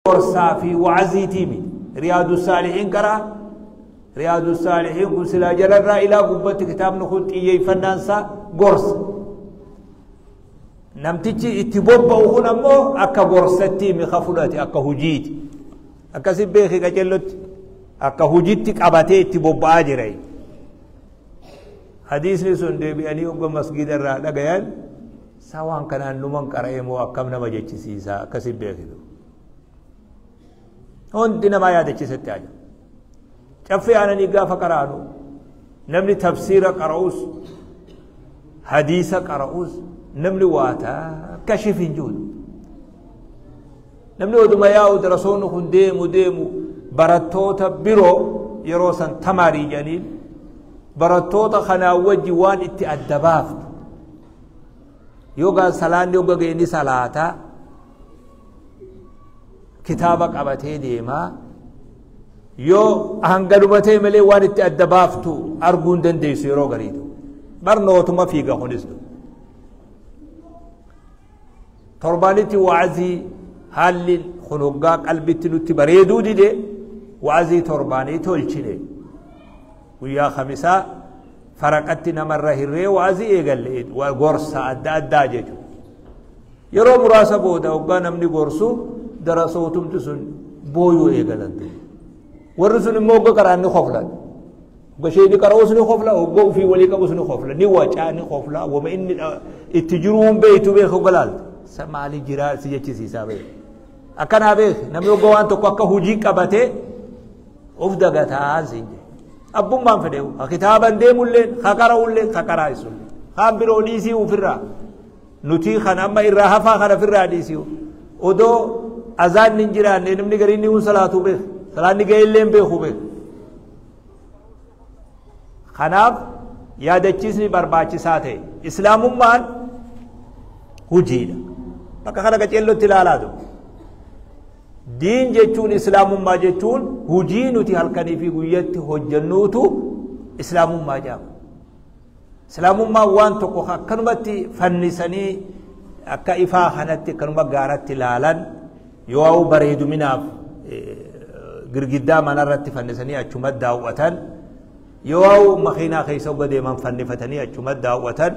Gorsaa fi wa'aziitii miti. Riyaadu Saalihiin qaraa. Riyaadu Saalihiin kun silaa jalarraa ilaa gubbatti kitaabni kun xiyyeeffannaan isaa gorsa. Namtichi itti bobba'u kun ammoo akka gorsatti mika fudhate, akka hujiiti. Akkasi beeki qacellotti akka hujitti qabatee itti bobba'aa jira. Hadiisni sun deebi'anii hogga masgiida irraa dhagayan, sa waan kanaan numan qara'e moo akkam nama jechisiisa? Akkasi beekitu. Hundi namaa yaadachiisatti haja. Caffee aananii gaafa qaraanu, namni tafsiira qara'us hadiisa qara'us, namni waa takka shif hin jiru. Namni oduma yaa'u, darasoonni kun deemu deemu, barattoota biroo yeroo san tamaarii jedhaniin, barattoota kanaa wajji waan itti adda baaftu. Yookaan salaanni hogga ga'e ni salaataa, kitaaba qabatee deemaa, yoo hanganuma ta'e malee waan itti adda baaftu arguu hin dandeessu yeroo gariitu. Barnootuma fiiga kunis. Torbaanitti wa'azii, haalli kun hoggaa qalbitti nutti bareeduu dide, wa'azii torbaanii tolchine. Guyyaa Khamisaa faraqatti namarra hirree wa'azii eegalle, gorsa adda addaa jechuudha. Yeroo muraasa booda hoggaa namni gorsu, darasootumti sun booyuu eegalan. Warri sun immoo hogga qaraan ni koflan. Hogga ishee ni qara'us ni kofla, hogga ofii walii qabus ni kofla, ni wacaa, ni kofla, wama inni itti jiruu hin beektu, beeku hogga laalta. Sa maali jiraa si jechisiisaa beeku. Akkanaa beek, namni hogga waan tokko akka hojii qabatee of dagataa siin jedhe. Abbummaan fedhe ha kitaaban deemulleen, ha qara'ulleen, ha qaraa'isulleen. Kaan biroo dhiisii ofirraa. Nuti kan amma irraa hafaa kana ofirraa dhiisii. Odoo azaanni hin jiraanne namni gariin ni salaatu beek. Salaanni ga'ellee hin beeku beek. Kanaaf yaadachiisni barbaachisaa ta'e. Islaamummaan hujiidha. Bakka kana qaceellotti ilaalaa jiru. Diin jechuun, islaamummaa jechuun, hujii nuti halkanii fi guyyatti hojjennuutu islaamummaa jedhama. Islaamummaan waan tokko akkanumatti fannisanii akka ifaa kanatti akkanuma gaaratti ilaalan, yoo bareeduminaaf girgiddaa manarratti fannisanii achuma daawwatan, yoo makiinaa keessa hogga deeman fannifatanii achuma daawwatan,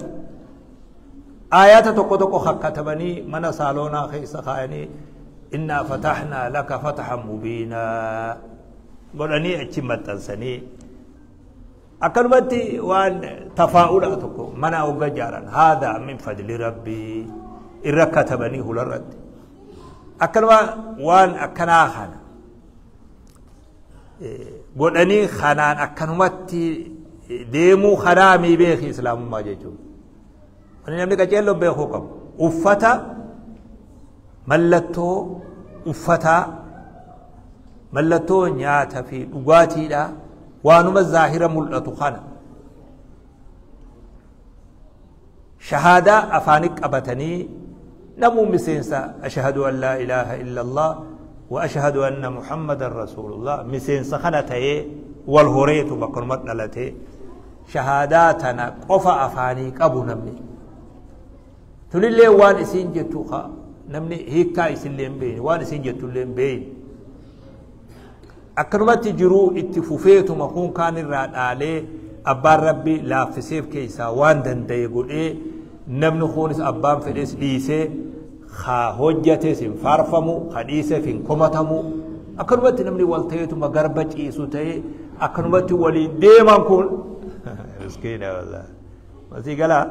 aayaata tokko tokko kakkatabanii mana saaloonaa keessa kaayanii "innaa fatahnaa laka fatahan mubiinaa" godhanii achi maxxansanii, akkanumatti waan tafaa'ula tokko mana hogga jaaran "haadaa min fadli rabbii" irra katabanii hularratti, akkanuma waan akkanaa kana godhanii kanaan akkanumatti deemuu kanaamii beeki islaamummaa jechuudha. Wani namni qaceelloo beekuu qabu, uffata, mallattoo uffataa, mallattoo nyaata fi dhugaatiidha, waanuma zaahira mul'atu kana. Shahaadaa afaanii qabatanii namuu miseensa "ashhadu an laa ilaaha illa Allah wa ashhadu anna Muhammadan rasuulullah", miseensa kana ta'ee wal horeetu bakkanuma dhalatee shahaadaa tana qofa afaanii qabu namni. Tunillee waan isiin jettu namni hiikkaa isillee hin beekne, waan isiin jettullee hin beekne. Akkanumatti jiruu itti fufeetuma kun kaan irraa dhaalee, abbaan rabbi laaffiseef keessaa waan danda'e godhee, namni kunis abbaan fedhes dhiisee, haa hojjates hin faarfamu, ha dhiiseef hin komatamu. Akkanumatti namni wal ta'eetuma garba ciisu ta'ee akkanumatti waliin deeman kun miskiina wallahi. Masii galaa,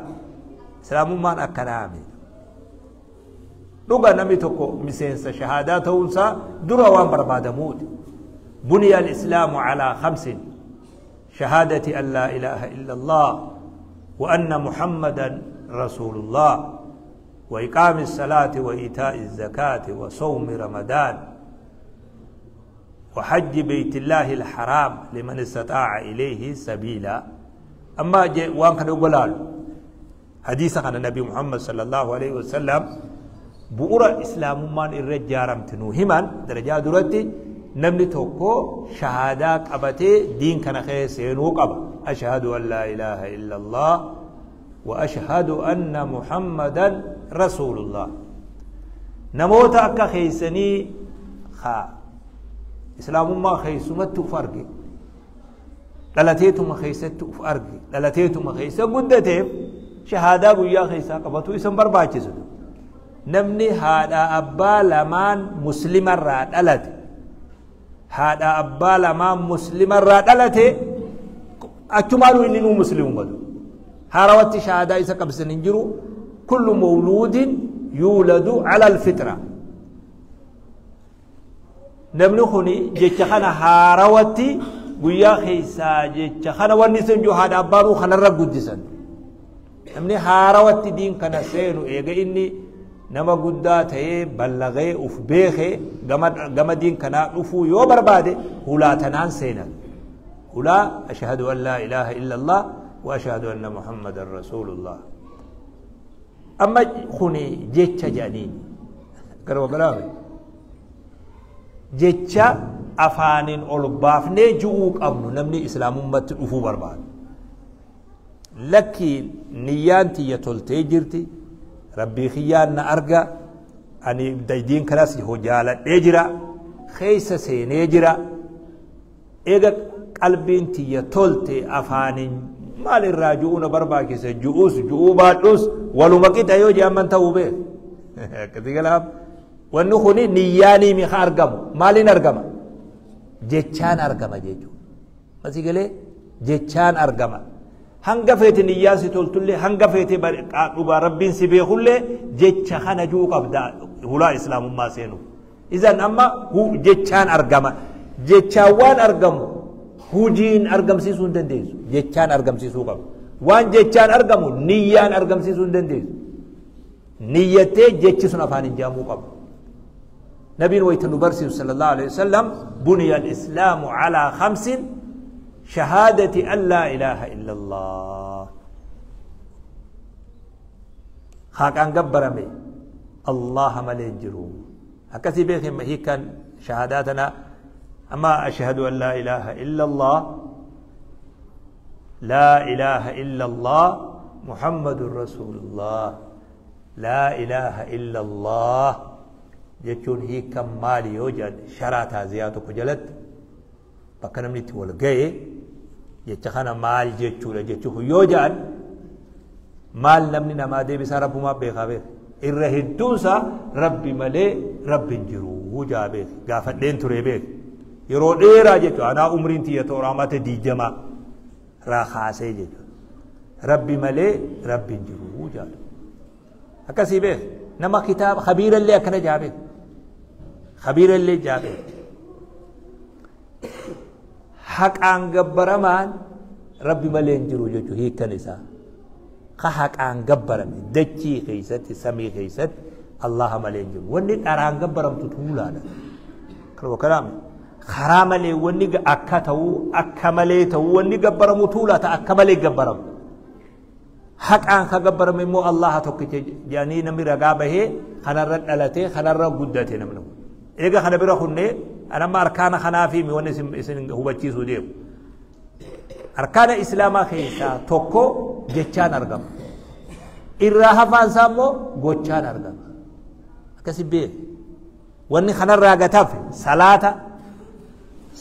islaamummaan akkanaa miti. Dhuga, namni tokko miseensa shahaadaa ta'uunsaa dura waan barbaadamuuti. "Buniya al-islaamu calaa khamsin: shahaadati an laa ilaaha illa Allah wa anna Muhammadan rasuulullah wa iqaami salaati wa iitaa'i zakaati wa sawmi Ramadaan wa hajji beeytillaahi alharaam liman istataaca ilayhi sabiila." Amma waan kana ogolaalu, hadiisa kana Nabi Muhammad sallallahu alaihi wasallam bu'ura islaamummaan irra ijaaramte nu himan, darajaa duratti namni tokko shahaadaa qabatee diin kana keessa seenuu qaba. "Ashhadu an laa ilaaha illa Allah wa ashhadu anna Muhammadan rasuulullah." Namoota akka keessanii Haa islaamummaa keessumatti uf arge, dhalateetuma keessatti uf arge, dhalateetuma keessa guddateef shahaadaa guyyaa keessaa qabatu isan barbaachisu. Namni haadha abbaa lamaan muslimarraa dhalate, haadha abbaa lamaan muslimarraa dhalate, achumaanuu inni nuu muslimumatu. Haarawatti shahaadaa isa qabsisan hin jiru. Kullu mawluudin yuuladu ala alfitra. Namni kuni jecha kana haarawatti guyyaa keessaa jecha kana wanni isin jiru haadha abbaanuu kanarra guddisan. Namni haarawatti diin kana seenu eega inni nama guddaa ta'ee ballagee uf beekee gama diin kanaa dhufuu yoo barbaade hulaa tanaan seenan. Hulaa ashhadu an laa ilaaha illa Allah wa ashhadu anna Muhammadan rasuulullah. Amma kuni jecha jedhaniin garuma biraame jecha afaaniin ol baafnee ju'uu qabnu namni islaamummatti dhufuu barbaadu. Lakki niyyaan tiyya toltee jirti, rabbii kiyyaan na arga, ani diin kanas jaaladhee jira, keessa seenee jira. Eega qalbiin tiyya tolte afaaniin maal irraa ju'uu na barbaachise, ju'uus ju'uu baadhus waluma qixa yoo je'aman ta'uu beek. Akkasii galaaf wanni kuni niyyaanii mi'a argamu. Maaliin argama? Jechaan argama jechuudha. Masii galee jechaan argama. Hanga feete niyyaan si toltullee, hanga feete dhugaa rabbiin si beekullee jecha kana ju'uu qabda hulaa islaamummaa seenu. Izan amma jechaan argama. Jechaan waan argamu hujiin argamsiisuu hin dandeessu. Jechaan argamsiisuu qaba. Waan jechaan argamu niyyaan argamsiisuu hin dandeessu. Niyyattee jechi sun afaan hin jaamuu qaba. Nabiin wayita nu barsiisu sallallahu alaihi wasallam, buniya al-islaamu alaa khamsin, shahaadati an laa ilaaha illa Allah. Haqaan gabbarame Allah malee hin jiru. Akkasii beekin hiikkaan shahaadaa tanaa. Amma ashhadu an laa ilaaha illa Allah, laa ilaaha illa Allah Muhammadun Rasulullah, laa ilaaha illa Allah jechuun hiikkaan maali yoo jedhan, sharaa taaziyaa tokko jalatti bakka namni itti wal ga'e jecha kana maal jechuudha jechuun yoo jedhan, maal namni namaa deebisaa? Rabbumaa beekaa beeka. Irra hedduunsaa rabbi malee rabbi hin jiru jaa beeka. Gaafadheen ture beeka. Yeroo dheeraa jechuudha. Anaa umriin tiyya toora amata 20 raa kaasee jechuudha. Rabbi malee rabbi hin jiru jaa. Akkasii beeka. Nama kitaaba khabiirallee akkana jaa beeka. Khabiirallee jaa beeka. Haqaan gabbaramaan rabbi malee hin jiru jechuudha hiikkan isaa. Ka haqaan gabbarame dachii keessatti, samii keessatti Allah malee hin jiru. Wanni dharaan gabbaramtu tuulaadha. Kanuma kanaame karaa malee wanni akka ta'uu akka malee ta'uu wanni gabbaramu tuulaa ta'a akka malee gabbaramu. Haqaan ka gabbarame immoo Allah tokkicha jedhanii namni ragaa bahee kanarra dhalatee kanarra guddate namni kun. Eega kana bira kunnee anamma arkaana kanaa fi wanni isin hubachiisuu deemu. Arkaana islaamaa keessaa tokko jechaan argama. Irraa hafaan isaa immoo gochaan argama. Akkasi beeku. Wanni kanarraa gatafe salaata,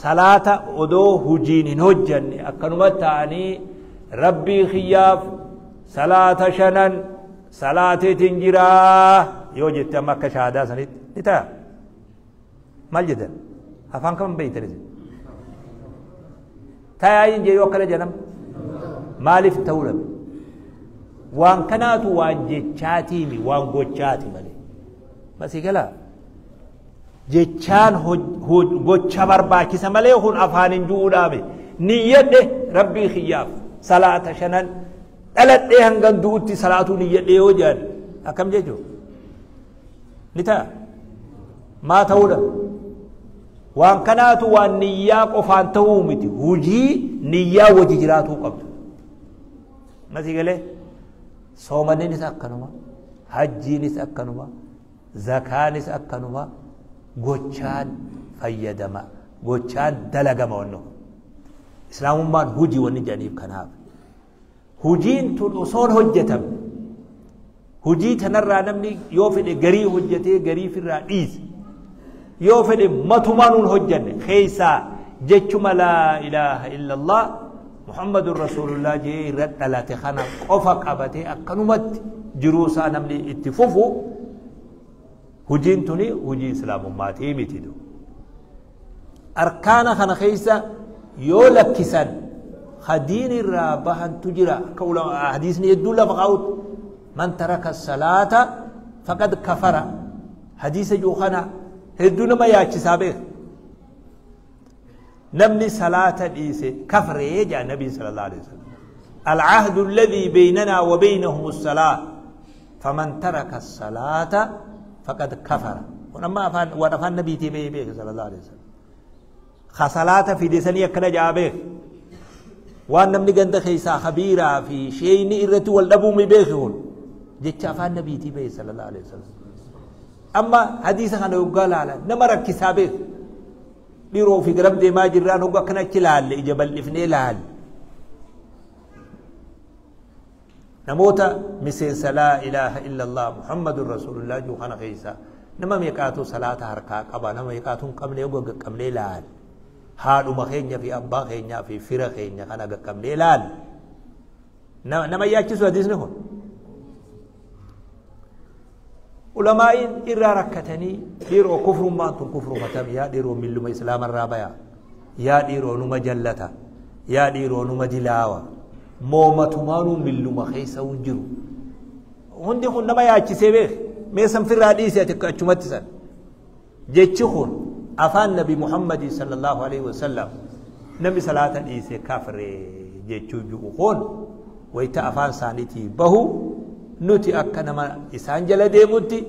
salaata odoo hujiin hin hojjanne akkanuma ta'anii rabbii kiyyaaf salaata shanan salaateetiin jiraa yoo jette amma akka shahaadaa sanitti ni ta'a. Maal jettan? Afaan kam beeytan isin? Tayaayin jee yoo akkana jedham maaliif ta'uu dhabe? Waan kanaatu waan jechaatiimi, waan gochaati malee. Masii galaa? Jechaan gocha barbaachisa malee kun afaan hin ju'uudhaame. Niyyadhe rabbii kiyyaaf salaata shanan dhaladhee hangan du'utti salaatuu niyyadhe yoo jedhan akkam jechuudha? Ni ta'a. Maa ta'uu dhabe? Waan kanaatu waan niyyaa qofaan ta'uu miti. Hujii niyyaa wajji jiraatuu qabdu. Masii galee? Soomanniinis akkanuma, hajjiinis akkanuma, zakaanis akkanuma, gochaan fayyadama, gochaan dalagama wanni kun. Islaamummaan hujii wanni jedhaniif kanaaf. Hujiin tun osoon hojjetamne, hujii tanarraa namni yoo fedhe garii hojjetee garii firraa dhiise. Yoo fedhe matumaa nuun hojjanne keessaa jechuma laa ilaaha illallah Muhammadun Rasuulullah jee irra dhalate kana qofa qabatee akkanumatti jiruu isaa namni itti fufu, hujiin tuni hujii islaamummaatii miti. Arkaana kana keessa yoo lakkisan hadiin irraa bahantu jira. Akka hadiisni hedduu lafa kaa'utti, man taraka salaata faqad kafara hadiisa jiru kana hedduu nama yaachisaa beeka. Namni salaata dhiise kafree jedha Nabiin sallallahu alaihi wasallam. العهد الذي بيننا وبينهم الصلاة فمن ترك الصلاة فقد كفر. ونما أفان ونفان نبي تبي بيه صلى الله عليه وسلم خصلاة في دسنية كنا جابه وان نمني قند خيسا خبيرة في شيء نئرت والأبو مبيخون جتش أفان نبي تبي صلى الله عليه وسلم. أما حديث خنا يقال على نمرك كسابه dhiiroo fi garam deemaa jirraan hogga akkana achi laalle ija bal'ifnee laalle namoota miseensa laa ilaaha illallah Muhammadun Rasuulullah jiru kana keessa nama meeqaatu salaata harkaa qaba, nama meeqaatu hin qabne hogga qaqqabnee laalle, haadhuma keenya fi abbaa keenyaa fi fira keenya kana qaqqabnee laalle nama yaachisu hadiisni kun. Ulamaa'iin irraa rakkatanii, dhiiroo kufrummaan tun kufruma tam, yaa dhiiroo milluma islaamarraa baya, yaa dhiiroo numa jallata, yaa dhiiroo numa dilaawa, moomatumaanuu milluma keessa hin jiru. Hundi kun nama yaachisee beek. Mee san firraa dhiise ati achumatti san jechi kun afaan Nabi Muhammadii sallallahu alaihi wasallam namni salaata dhiise kafree jechuu jiru kun wayita afaan isaaniitii bahu nuti akka nama isaan jala deemutti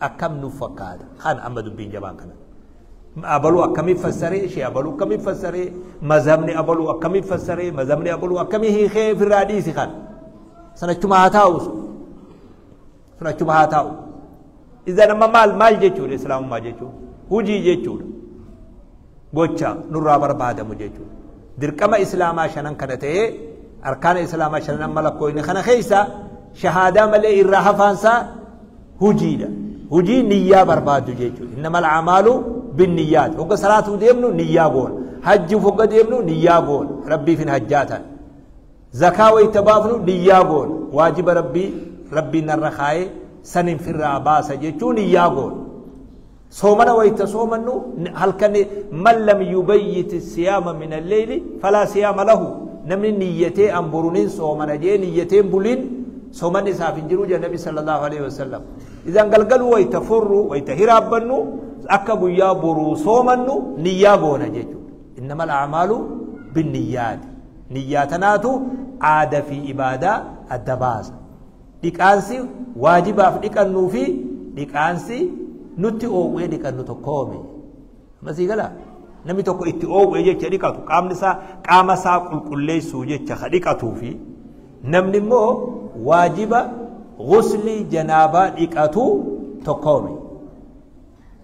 akkam nuuf fakkaata? Kan amma dubbiin jabaan kana abaluu akkamii fassaree, ishee abaluu akkamii fassaree, mazhabni abaluu akkamii fassaree, mazhabni abaluu akkamii hiikee ofirraa dhiisi, kan sanachuma haa taa'u, sanachuma haa taa'u. Idan amma maal maal jechuudha? Islaamummaa jechuudha hujii jechuudha, gocha nurraa barbaadamu jechuudha. Dirqama islaamaa shanan kana ta'ee, arkaana islaamaa shanan amma lakkoofne kana keessa shahaadaa malee irraa hafaansaa hujiidha. Hujii niyyaa barbaaddu jechuudha. Innamal a'maalu binniyyaat. Hogga salaatuu deemnu niyyaa goona. Hajjiif hogga deemnu niyyaa goona. Rabbiif hin hajjaatan. Zakaa wayita baafnu niyyaa goona. Waajiba rabbii rabbiin narra kaayee sanin firraa baasa jechuun niyyaa goona. Soomana wayita soomannu halkan, man lam yubayyit siyaama min alleyli falaa siyaama lahu. Namni niyyatee an borunin soomana jee niyyatee bulin soomanni isaaf hin jiru jedha Nabi sallallahu alaihi wasallam. Idan galgaluu wayita furru, wayita hiraabbannu, akka guyyaa boruu soomannu niyyaa goona jechuudha. Innamal a'maalu binniyyaati. Niyyaa tanaatu aada fi ibaadaa adda baasa. Dhiqaansi waajibaaf dhiqannuu fi dhiqaansi nutti oowwee dhiqannu tokkoome. Masii gala namni tokko itti oowwee jecha dhiqatu, qaamni isaa qaama isaa qulqulleessuu jecha ka dhiqatuu fi namni immoo waajiba guslii janaabaa dhiqatu tokkoome.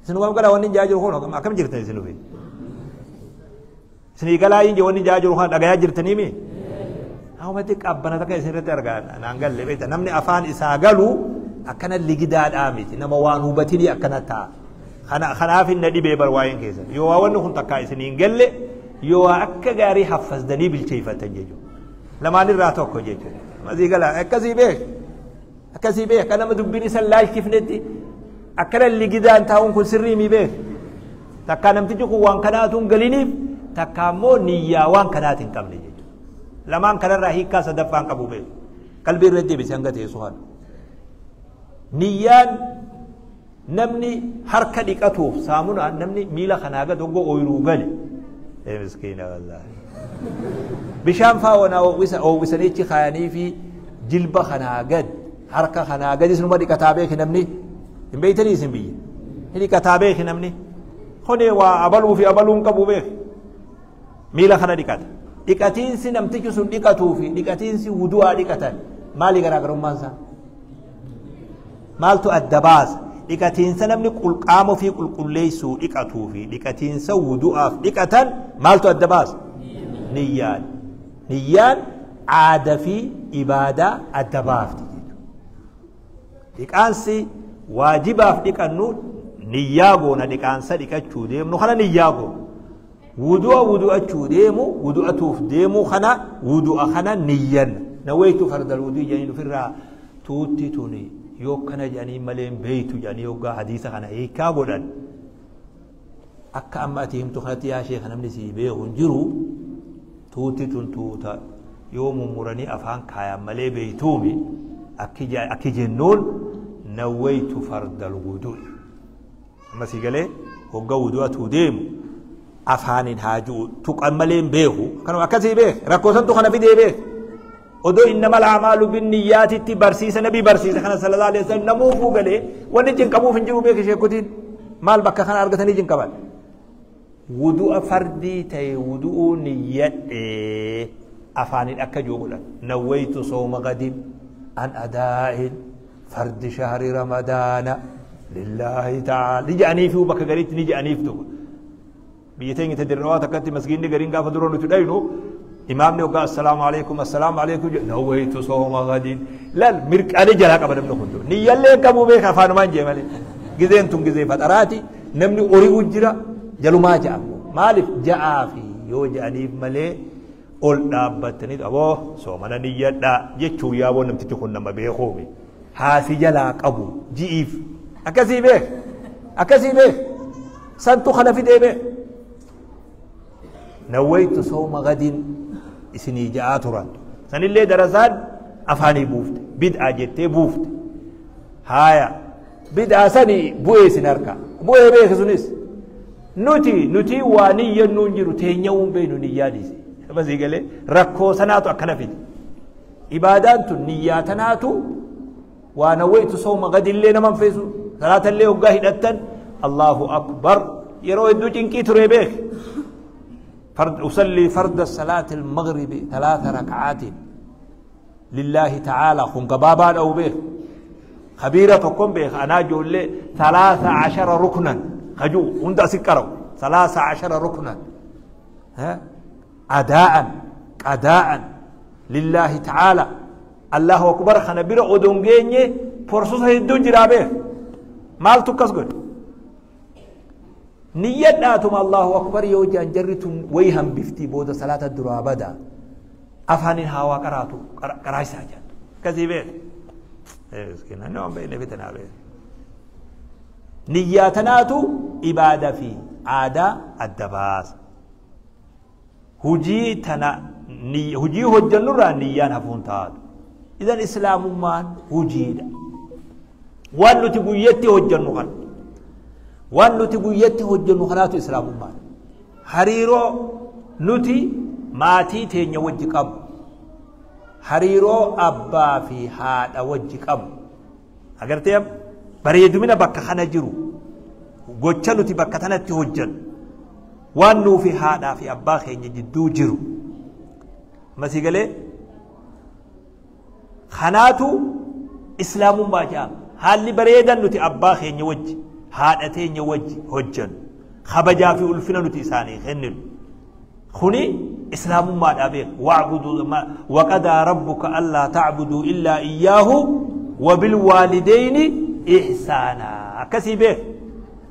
Isin waan galaa wanni jaa jiru kun akkam jirtan isin dhufe? Isinii galaa hin wanni jaa jiru kan dhagayaa jirtanii mi? Hawwati qabbana takka isin irratti argaa naan galle beekta. Namni afaan isaa galu akkana ligidaadhaa miti, nama waan hubatinii akkana ta'a. Kanaaf hin na dhibee bar waa'een keessan. Yoo waa wanni kun takkaa isin hin galle, yoo waa akka gaarii haffasdanii bilcheeffatan jechuudha. Lamaan irraa tokko jechuudha. Masii galaa akkasii beek. Akkasii beek, akka nama dubbiin isa laalchifnetti akkana ligidaan taa'uun kun sirrii mi beek. Takkaa namtichi kun waan kanaatu hin galiniif, takkaa immoo niyyaa waan kanaati hin qabne jechuudha. Lamaan kanarraa hiikkaa sadaffaan qabu beek. Qalbii irra deebisee hanga teessu haala. Niyyaan namni harka dhiqatuuf saamunaan, namni miila kanaa gad hoggoo ooyiruu gale. Ee miskiina wallaahi. Bishaan faa wanaa oowwisanii achi kaayanii fi jilba kanaa gad harka kanaa gadis numa dhiqataa beeki namni. Hin beeytanii isin biyya? Ni dhiqataa beeki namni. Kuni waa abaluu fi abaluu hin qabu beeki. Miila kana dhiqata. Dhiqatiinsi namtichi sun dhiqatuu fi dhiqatiinsi wudu'aa dhiqatan maali garaagarummaan isaa? Maaltu adda baasa? Dhiqatiinsa namni qaama ofii qulqulleessuu dhiqatuu fi dhiqatiinsa wudu'aaf dhiqatan maaltu adda baasa? Niyyaan. Niyyaan aada fi ibaadaa adda baafti jechuudha. Dhiqaansi waajibaaf dhiqannu Niyyaa goona dhiqaansa dhiqachuu deemnu kana niyyaa goona. Wudu'a wudu'achuu deemu wudu'atuuf deemu kana wudu'a kana niyyanna. Nawaytu fardal wuduu jedhanii ofirraa tuutti tuni yoo kana jedhanii malee hin beeytu jedhanii yoggaa hadiisa kana hiikaa godhan. Akka amma ati himtu kanatti yaa sheeka namni sii beeku hin jiru tuutti tun tuuta yoo mummuranii afaan kaayan malee beeytuumi akki jennuun nawaytu fardal wudu'i. Amma sii galee hogga wudu'atuu deemu afaanin haa ji'u tuqan malee hin beeku kanuma akkasii beek rakkoo santu kana fidee beek odoo innamal a'maalu binniyyaatitti barsiisa nabii barsiisa kana sallallahu alaihi wasallam namuufuu galee wanni cinqamuuf hin jiru beek sheekutiin maal bakka kana argatanii cinqaban. Wudu'a fardii ta'e wudu'uu niyyadhee afaanin akka jiru godhan nawaytu sooma gadin an adaa'in fardi shahri ramadaana lillaahi ta'ala ni je'aniifi bakka gariitti ni je'aniif duuba. Biyya teenya ta dirrawaa takkatti masgiidni gariin gaafa dura nuti dhaynu imaamni hoggaa assalaamu alaikum assalaamu alaikum jedhe nawaytu sooma gadiin laal mirqaanii jalaa qaba namni kun niyyallee qabuu beeka afaanumaan jee malee gizeen tun gizee faxaraati namni ori'u jira jalumaa ja'a maaliif ja'aa fi yoo ja'aniif malee ol dhaabbatanii aboo soomana niyyadhaa jechuu yaaboo namtichi kun nama beekuumi haasi jalaa qabu ji'iif akkasii beek akkasii beek santu kana fidee beek nawaytu sooma gadiin isinii ja'aa turan sanillee darasaan afaanii buufte bid'aa jettee buufte haaya bid'aa sani bu'ee isin harka bu'ee beeke sunis nuti waa niyyannuu hin jiru teenya'uu hin beeknu niyyaa dhiise masii galee rakkoo sanaatu akkana fide ibaadaan tun niyyaa tanaatu waa nawaytu sooma gadillee naman feesu salaatallee hoggaa hidhattan allahu akbar yeroo hedduu cinqii ture beek أصلي فرض الصلاة المغرب 3 ركعات لله تعالى خن قبابا أو به خبيرة تكون به أنا جول 13 ركنا خجو عند سكروا 13 ركنا ها أداء قداء لله تعالى الله أكبر خنبير أدونجيني فرصة هدون جرابه مال تكسر نيتاتم الله أكبر يوجان جرتم ويهم بفتي بود صلاة الدرابة أفهمين هوا قراتو قرايسا جان كذبين مسكين نوم بين بيتنا بين نياتناتو إبادة في عادة الدباس هجي تنا هجي هجنورا نيان هفون تاد إذن إسلام مان هجيدا وان تقويتي هجنوغان waan nuti guyyatti hojjennu kanaatu islaamummaadha. Hariiroo nuti maatii teenya wajji qabu, hariiroo abbaa fi haadha wajji qabu. Agartee bareedumina bakka kana jiru gocha nuti bakka tanatti hojjennu waan nuufi haadhaa fi abbaa keenya jidduu jiru. Masii galee kanaatu islaamummaa jedhama. Haalli bareedan nuti abbaa keenya wajji haadha teenya wajji hojjennu kabajaa fi ulfina nuti isaanii kenninu kuni islaamummaadhaa beeka. Wa'budu waqadaa rabbuka allaa ta'buduu illaa iyyaahu wabilwaalidayni ihsaanaa akkasii beeka.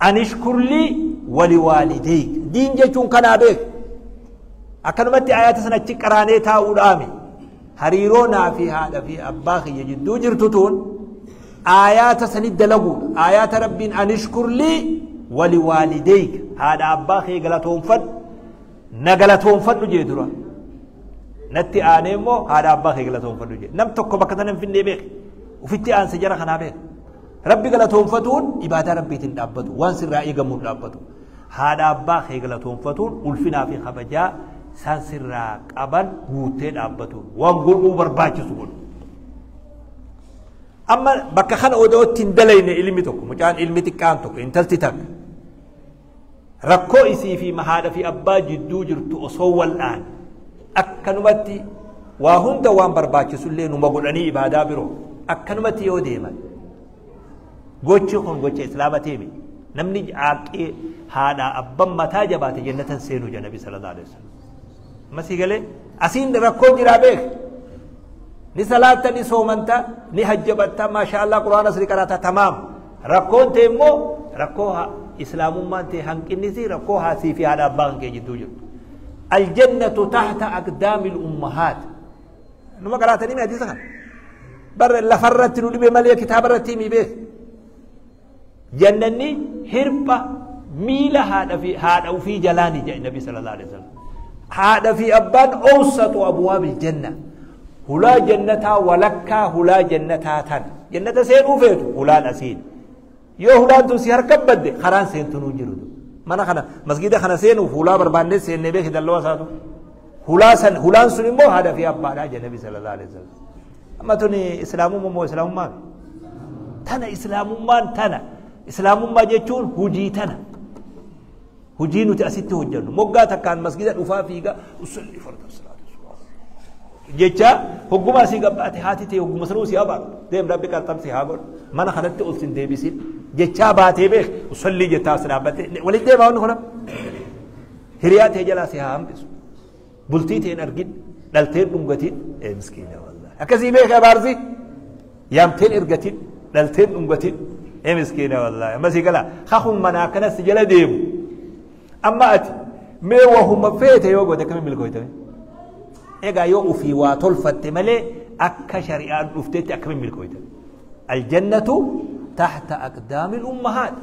Anishkur lii waliwaalidayka diin jechuun kanaa beeka. Akkanumatti ayaata sana achi qaraanee taa'uudhaami hariiroo naa fi haadha fi abbaa kiyya jidduu jirtu tun آيات سند لغو آيات ربي أن اشكر لي ولوالديك هذا أبا خي غلطهم فد نغلطهم فد جيدرا نتي آنيمو هذا أبا خي غلطهم فد جي نم تكو بكتن في النبيك وفي آن سجرة خنا بيك ربي غلطهم فتون إبادة ربي تندابتو وان سر رأي غمون دابتو هذا أبا خي غلطهم فتون ألفنا في خبجا سان سر قبل غوتين دابتو وان غلو برباچ سبون أما bakka kana odoo ittiin dalayne ilmi tokko mucaan ilmi xiqqaan tokko intalti takka rakkoo isii fi haadha fi abbaa jidduu jirtu osoo wal'aan akkanumatti waa hunda waan barbaachisullee numa godhanii ibaadaa biroo akkanumatti yoo deeman gochi kun gocha islaama teeme namni caaqee haadha abbaan mataa jabaate jannatan seenuu jedha nabi sallallahu alaihi wasallam. Masii galee asiin rakkoo jiraa beek ni salaata ni soomanta ni hajjabatta maasha Allah quraana sirri qaraata tamaam rakkoon ta'e immoo Rakkoo islaamummaan ta'e hanqinnisi rakkoo haasii fi haadha abbaa kan kee jidduu jiru. Aljannatu tahta aqdaamil ummahaat. Numa qaraatanii mi hadiisa kana? Bar lafarratti nu dhibe malee kitaaba irratti himi beek. Jannanni hirpha miila haadha fi haadha ufii jalaani jedhe Nabi sallallahu alaihi wasallam. Haadha fi abbaan awsatu abwaabil janna. Hulaa jannataa walakkaa hulaa jannataa tan. Jannata seenuu feetu hulaan asiin. Yoo hulaan tun si harka badde karaan seentu nuu jiru. Mana kana masgida kana seenuuf hulaa barbaannee seennee beeki dalloo isaatu. Hulaa san hulaan sun immoo haadha fi abbaadhaa jedhe Nabi sallallahu alaihi wasallam. Amma tuni islaamummaa moo islaamummaa? Tana islaamummaan tana. Islaamummaa jechuun hujii tana. Hujii nuti asitti hojjennu. Moggaa takkaan masgida dhufaa fiigaa usalli farda salaatu jecha hogguma asii gabbaate haati ta'e hogguma sanuu si abaaru. Deem rabbi qarxamsi haa godhu. Mana kanatti ol sin deebisin. Jechaa baatee beek usallii jettaa as dhaabbatte walitti deemaa wanni kun hiriyaa ta'e jalaa si haa hambisu. Bultii ta'e hin argin dhalteen dhungatiin ee miskiina wallahi. Akkasii beek abaarsi yaamteen ergatiin dhalteen dhungatiin ee miskiina wallahi. Amma sii gala kakun mana akkanas si jala deemu. Amma ati mee wahuma feete yoo goote akkamiin milkooytame? Egaa yoo ufii waa tolfatte malee akka shari'aan dhuftetti akkamiin milkooytame? Aljannatu tahta aqdaamil ummahaat.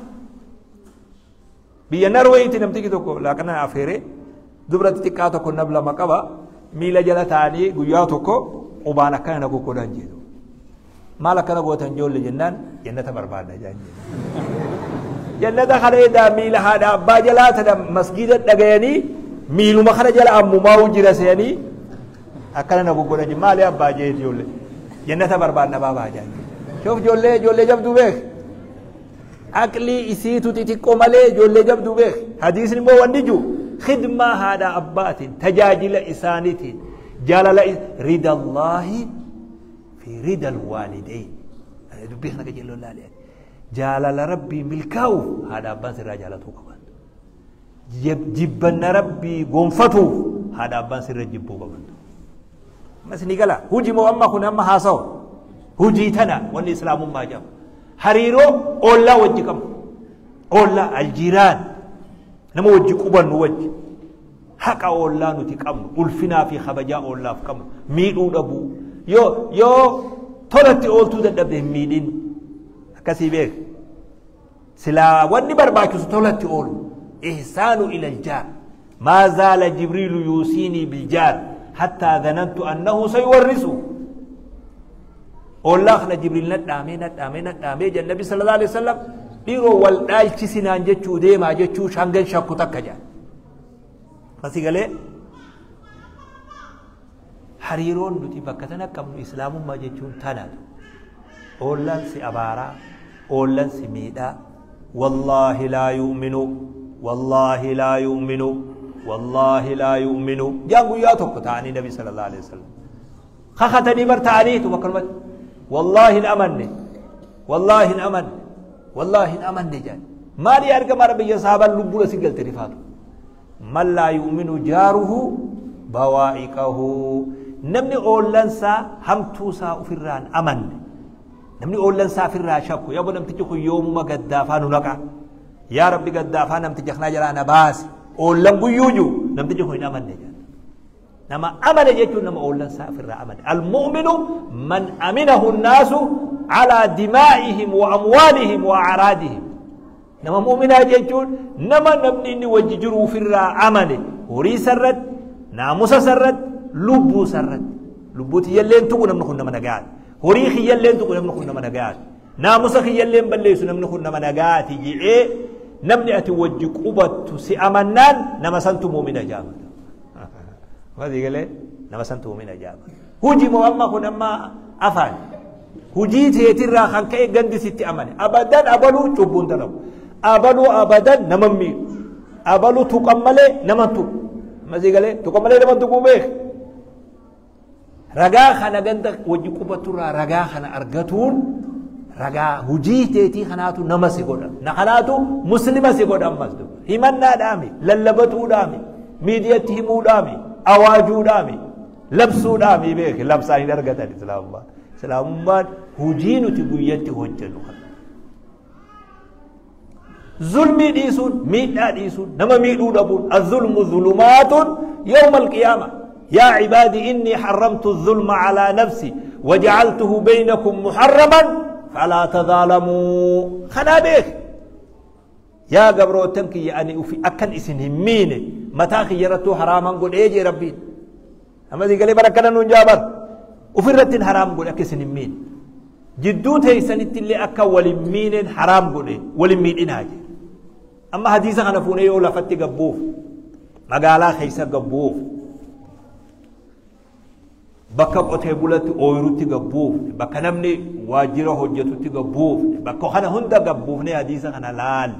Biyya Norweeyitti namtichi tokko laaqana afeeree dubra xixiqqaa tokko nab lama qaba miila jala taa'anii guyyaa tokko qubaan akkana na goggodhan jedhu. Maal akkana gootan ijoollee jennaan jannata barbaadna jedhan jedhu. Jannata kana edaa miila haadha abbaa jalaa tana masgiida dhagayanii miiluma kana jala ammumaa'u jira se'anii akkana na goggodhan jedhu. Maali abbaa jee ijoollee jannata barbaadna baabaa jedhan. Shoof ijoollee ijoollee jabduu beek. Aqlii isiitu xixiqqoo malee ijoollee jabduu beek. Hadiisni immoo wanni jiru khidmaa haadha abbaatiin tajaajila isaaniitiin jaalala ridallaahi fi ridal waalideyn. Dubbii kana qajeelloon laalee. Jaalala rabbii milkaa'uuf haadha abbaan sirraa jaalatuu qaban. Jibbanna rabbii gonfatuuf haadha abbaan sirra jibbuu qaban. Ammas ni gala. Hujii moo amma kun amma haasawu. Hujii tana wanni islaamummaa jedhamu. Hariiroo ollaa wajji qabnu. Ollaa aljiiraan nama wajji qubannu wajji. Haqa ollaa nuti qabnu ulfinaa fi kabajaa ollaaf qabnu miidhuu dhabuu. Yoo tolatti ooltuu dadhabde hin miidhin. Akkasii beek. Silaa wanni barbaachisu tolatti oolu. Ihsaanu ila aljaar. Maa zaala Jibriilu yuusiinii biljaar hattaa dhanantu annahu sayuwarrisu. Ollaa kana Jibriil nadhaamee nadhaamee nadhaamee jedhan Nabi sallallahu alaihi wasallam dhiiroo wal dhaalchisinaan jechuu deemaa jechuu shangan shakku takka jedhan. Asii galee hariiroon nuti bakka tana qabnu islaamummaa jechuun tanaatu. Ollaan si abaaraa, ollaan si miidhaa, wallaahi laa yu'minu, wallaahi laa yu'minu, wallaahi laa yu'minu. Jaan guyyaa tokko ta'anii Nabi sallallahu alaihi wasallam. Kakatanii bar ta'aniitu bakkalumatti. Wallaahi hin amanne, wallaahi hin amanne, wallaahi hin amanne jedhan. Maali argama biyya sahaabaan lubbuudha si galte rifaatu. Man laa yu'minu jaaruhu bawaa'iqahu. Namni oollansaa hamtuusaa ofirraa hin amanne. Namni oollansaa ofirraa shakku. Yaa namtichi kun yoomuma gaddaafaa nu naqa. Yaa Rabbi gaddaafaa namticha kanaa jalaa na baasi. Oollan guyyuu jiru namtichi kun hin amanne jedhan. Nama amane jechuun nama oollansaa ofirraa amane. Al-mu'minu man aminahu nnaasu alaa dimaa'ihim wa amwaalihim wa a'raadihim. Nama mu'minaa jechuun nama namni inni wajji jiru ofirraa amane horii sarratti, naamusa sarratti, lubbuu sarratti. Lubbuu tiyyalleen tuqu namni kun nama nagaati. Horii kiyyalleen tuqu namni kun nama nagaati. Naamusa kiyyalleen balleessu namni kun nama nagaati jedhee namni ati wajji qubattu si amannaan nama santu mu'mina jedhama. Wasii galee nama santu mu'mina jedhama. Hujii moo amma kun amma afaan. Hujii teetirraa kan ka'e gandi sitti amane. Abadan abaluu cubbuun dalagu. Abaluu abadan nama miidhu. Abaluu tuqan malee nama tuqu. Masii galee tuqan malee nama tuquu beek. Ragaa kana ganda wajji qubaturraa ragaa kana argatuun ragaa hujii teetii kanaatu nama si godha. Na kanaatu muslima si godha ammas. Himannaadhaami, lallabatuudhaami, miidiyatti himuudhaami, awaajuudhaami, labsuudhaami beek. Labsaan hin argatan islaamummaa. Islaamummaan hujii nuti guyyatti hojjennu kana. Zulmii dhiisuun, miidhaa dhiisuun, nama miidhuu dhabuun. Azulmu zulumaatun yawma alqiyaama. Yaa cibaadi, innii harramtu zulma calaa nafsi wajacaltuhu baynakum muharraman falaa tadaalamuu. Kanaa beek, yaa gabrootan kiyya, ani ufi akkan isin hin miine mataa kiyya irrattuu haraaman godhee jee Rabbiin. Amma sii galee bara akkana nuun jaabar ufirrattin haraam godhe, akka isin hin miine, jidduu teeysanitti illee akka walin miineen haraam godhe, walin miidhinaa jee. Amma hadiisa kana fuunee yoo lafatti gabbuuf, magaalaa keessa gabbuuf, bakka qotee bulatti ooyirutti gabbuuf, bakka namni waajjira hojjetutti gabbuuf, bakka kana hunda gabbuufnee hadiisa kana laal,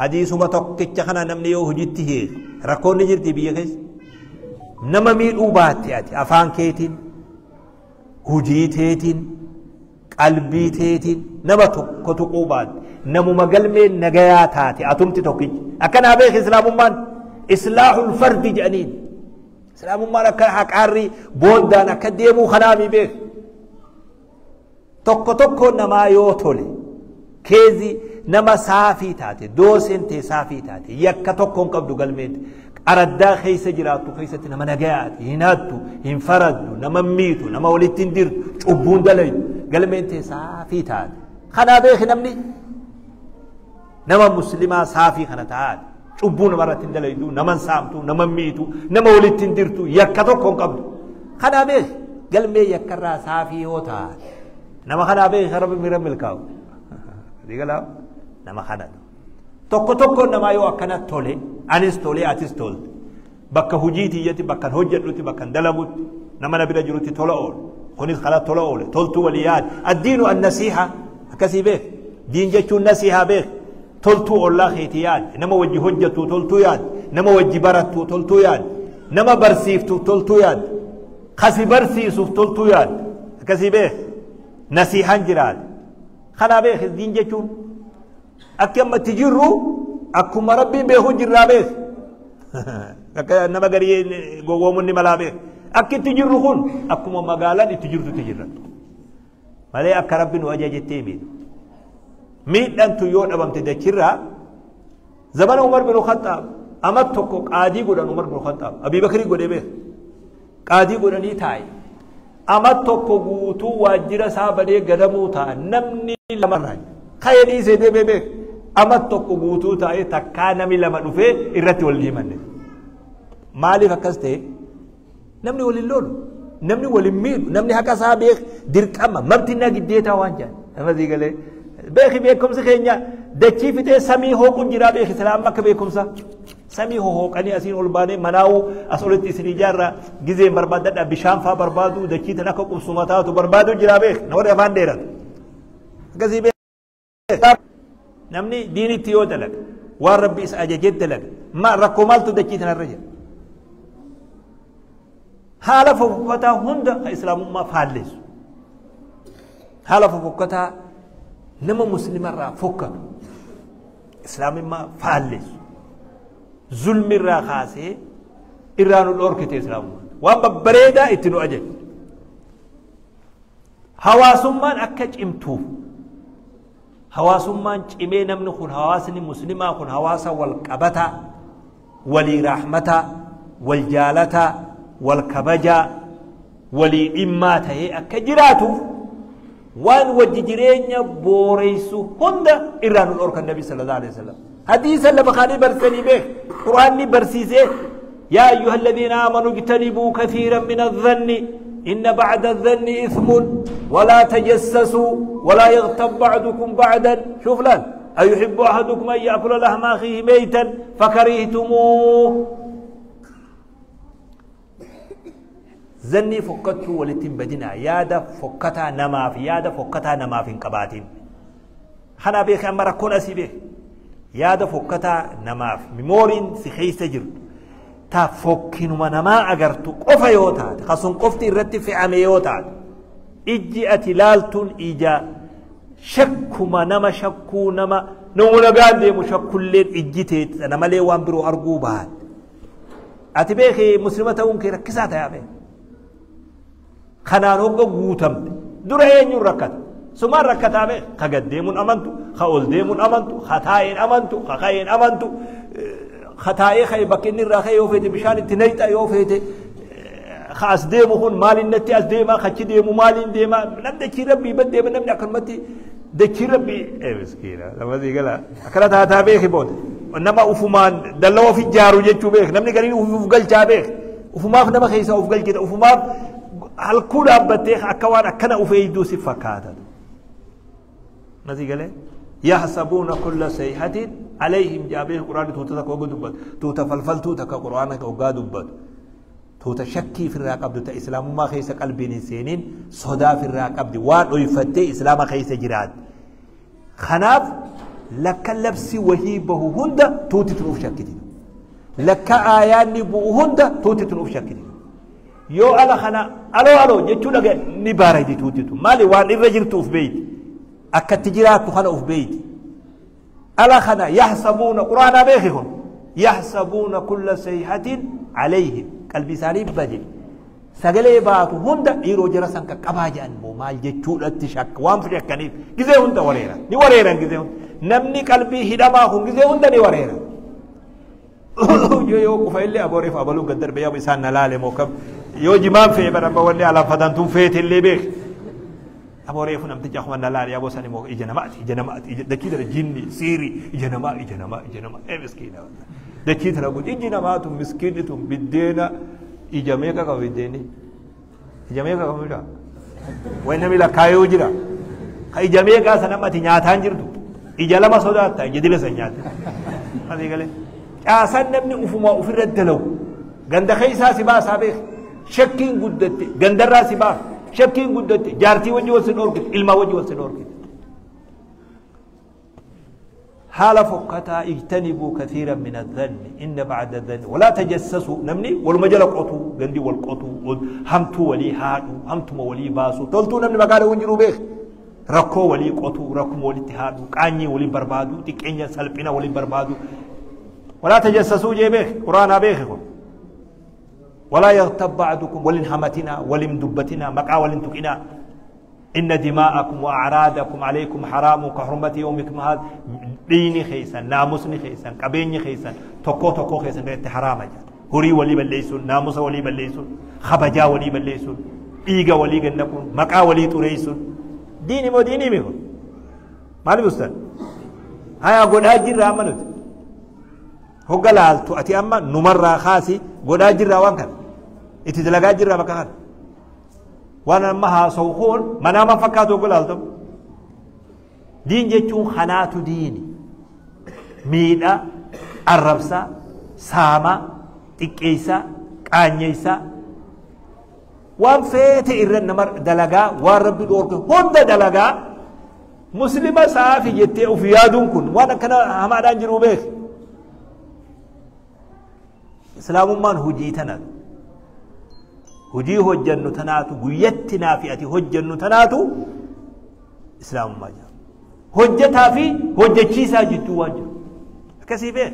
hadiisuma tokkicha kana namni yoo hojitti hiike, rakkoonni jirti biyya keessa? Nama miidhuu baatte, ati afaan keetiin, hujii teetiin, qalbii teetiin nama tokko tuquu baatte, namuma galmeen nagayaa taate atumti tokkichi. Akkanaa beek, islaamummaan islaahul fardi jedhaniin. Islaamummaan akka haqaarri boondaan akka deemuu kanaami beek. Tokko tokko namaa yoo tole, keezi nama saafii taate, dooseen tee saafii taate, yakka tokko hin qabdu, galmeen araddaa keessa jiraattu keessatti nama nagayaati, hin hattu, hin faraddu, nama miitu, nama walitti hin dirtu, cubbuun dalaydu, galmeen tee saafii taate, kanaa beeki, namni nama muslimaa saafii kana taate, cubbuu namarratti hin dalaydu, nama hin saamtu, nama miitu, nama walitti hin dirtu, yakka tokko hin qabdu, kanaa beeki, galmee yakkarraa saafii yoo taate, nama kanaa beeki, Rabbi mira milkaa'u nama kana. Tokko tokko namaa yoo akkana tole, anis tole, atis tolte, bakka hujii tiyyatti, bakka hojjedhutti, bakka dalagutti, nama na bira jirutti tola oole, kunis kana tola oole, toltuu walii yaade. Addiinu annasiiha akkasii beek. Diin jechuun nasiihaa beek. Toltuu ollaa keetii yaade, nama wajji hojjettu toltuu yaade, nama wajji barattu toltuu yaade, nama barsiiftu toltuu yaade, kasi barsiisuuf toltuu yaade, akkasii beek. Nasiihaan jiraate. Kanaa beek, diin jechuun akka amma itti jirru akkuma Rabbiin beeku jirraa beek. Akka nama garii gowwoomuun ni malaa beek. Akka itti jirru kun akkuma magaalaan itti jirtutti jirra malee akka Rabbi nu ajajettee miidhu. Miidhantu yoo dhabamte dachirraa, zamana Umar bin Khattaab ama tokko qaadii godhan. Umar bin Khattaab Abii Bakrii godhee beek. Qaadii godhanii taa'e. Ama tokko guutuu waajjira isaa badee gadamuu ta'a, namni lamarraa ka'ee dhiisee deemee beek. Ama tokko guutuu taa'ee takkaa nami lama dhufee irratti wal himanne. Maaliif akkas ta'e? Namni waliin lolu, namni waliin miidhu, namni haqa isaa beek, dirqama mabtinaa giddeetaa waan jedhan. Nama sii galee beeki, beekumsi keenya dachii fixee samii hooquun jiraa beeki. Silaa amma akka beekumsa samii hohooqanii asiin ol baanee manaa'uu as olitti isin ijaarra gizeen barbaadadha, bishaan faa barbaadu, dachii tan akka qubsuma taatu barbaadu jiraa beek. Na warri afaan dheeratu akkasii beek. Namni diinitti yoo dalaga, waan Rabbi isa ajajee dalaga, ma rakkoo maaltu dachii tanarra jira? Haala fofokkataa hunda ka islaamummaa faalleessu, haala fofokkataa nama muslimarraa fokkatu, islaamummaa faalleessu, zulmirraa kaasee irraa nu dhorkite islaamummaa. Waan babbareedaa itti nu ajaje. Hawaasummaan akka cimtuuf, hawaasummaan cimee, namni kun, hawaasni muslimaa kun hawaasa wal qabataa, walii raaxmataa, wal jaalataa, wal kabajaa, walii dhimmaa tahee akka jiraatuuf, waan wajji jireenya booreysu hunda irraa nu dhorkan. Nabi sallallahu alaihi wasallam hadiisa lafa kaanii barsanii beek. Quraanni barsiisee: yaa ayyuha alladhiina aamanu ijtanibuu kathiiran min adhanni, inna ba'da adhanni ithmun, walaa tajassasuu, walaa yaghtab ba'dukum ba'dan. Shuuf laal: ayuhibbu ahadukum an ya'kula lahma akhiihi meytan fakarihtumuuh. Zannii fokkattuu walitti hin badinaa, yaada fokkataa namaaf, yaada fokkataa namaaf hin qabaatin. Kanaa beeke. Amma rakkoon asii beeke, yaada fokkataa namaaf mimooriin si keessa jirtu ta fokkinuma namaa agartu qofa yoo taate, kasun qofti irratti fe'ame yoo taate, ijji ati laaltuun ija shakkuma nama shakkuu, nama nama nagaan deemu shakkulleen ijji teeti sana malee waan biroo arguu baate, ati beeke, muslima ta'uun kee rakkisaa ta'aa beeke. Kanaan hogga guutamte, dura eenyuun rakkata? Sumaan rakkataa beek ka gad deemuun amantu, ka ol deemuun amantu, ka taa'een amantu, ka ka'een amantu, ka taa'ee ka'e bakka inni irraa ka'e yoo feete bishaan itti nayxa yoo feete ka as deemu kun maaliin natti as deema, ka achi deemu maaliin deema, namni dachii rabbii bad deema, namni akkanumatti dachii rabbii miskiina nama sii gala akkana taataa beeki booda nama ufumaan dallaa of ijaaru jechuu beek, namni gariin uf galchaa beek, ufumaaf nama keessaa uf galchita, ufumaaf halkuu dhaabbattee akka waan akkana uf eeyduu si fakkaata. Nasi galee yahsabuuna kulla sayhatin alayhim jaabee quraanni tuuta takka hoggaa dubbatu, tuuta falfaltuu takka quraana hoggaa dubbatu, tuuta shakkii firraa qabdu, ta islaamummaa keessa qalbiin hin seeniin, sodaa firraa qabdi, waan dhoyfattee islaama keessa jiraatti. Kanaaf lakka labsi wahii bahu hunda tuuti tun uf shakkiti, lakka aayaanni bu'u hunda tuuti tun uf shakkiti. Yoo ala kana aloo aloo jechuu dhaga ni baaraydi tuuti tun, maali waan irra jirtu uf beeyti, akkatti jiraattu kana uf beeyti. Ala kana yahsabuuna quraanaa beeki kun yahsabuuna kulla sayhatin alayhim, qalbii isaanii bade, sagalee baatu hunda dhiiroo jara san qaqqabaa jedhan moo maal jechuudhatti shakka, waan shakkaniif gizee hunda wareera ni wareeran. Gizee hunda namni qalbii hidhamaa kun gizee hunda ni wareera. Yoo qufa illee abooreef abaluu gad darbe yaa isaan na laale moo kam yoo jimaan fe'e bara wanni alaanfatan tun feete illee beek abooreef namticha akkuma na laale yaa bosani moo ija namaati ija namaati ija dachii tana jinni siiri ija namaa ija namaa ija namaa ee miskiina dachii tana kun ijji namaa tun miskiinni tun biddeena ija meeqa qaba, biddeenni ija meeqa qaba mucaa wayi namni lakkaayoo jira ka ija meeqaa sana ammati nyaataan jirtu ija lama sodaatta ija dila san nyaatte. Asii galee caasaan namni ufumaa ofirra dalagu ganda keessaa si baasaa beek, shakkiin guddatte gandarraa si baaf, shakkiin guddatte jaartii wajji wal si dhoorkite, ilmaa wajji wal si dhoorkite. Haala fokkataa ijtanibuu kathiira min adhanni inna bacda dhanni walaa tajassasuu, namni waluma jala qotuu, gandi wal qotuu, hamtuu walii haadhu, hamtuma walii baasuu, toltuu namni maqaa dhawuun jiruu beek, rakkoo walii qotuu, rakkuma walitti haadhu, qaanyii walii barbaadu, xiqqeenya salphina walii barbaadu. Walaa tajassasuu jee beek quraanaa beeki kun. Walaa yaghtab ba'dukum, walin hamatinaa, walin dubbatinaa, maqaa walin tuqinaa. إن دماءكم وأعراضكم عليكم حرام كحرمة يومكم هذا، ديني خيسا ناموسني خيسا قبيني خيسا تكو تكو خيسا قلت حرام جا هوري ولي بليسون، ناموس ولي بليسون، خبجا ولي بليسون، إيغا ولي جنكون، مكا ولي تريسون، ديني مو ديني ميكون مالي بستان هيا قد أجر رامنوت هو قال تؤتي أما نمر خاسي قد أجر وان كان اتدلقا جرا مكان waan amma haasa'u kun manaaman fakkaatu ogolaaltu. Diin jechuun kanaatu diini miidha, arrabsa, saama, xiqqeessa, qaanyeessa, waan feete irra nama dalagaa, waan rabbi dhoorke hunda dalagaa, muslima saafi jettee uf yaaduun kun waan akkana hamaadhaan jiru beek. Islaamummaan hujii tana hujii hojjannu tanaatu guyyatti naafi ati hojjannu tanaatu islaamummaa jedhama. Hojjataa fi hojjachiisaa jidduu waan jiru akkasii beek,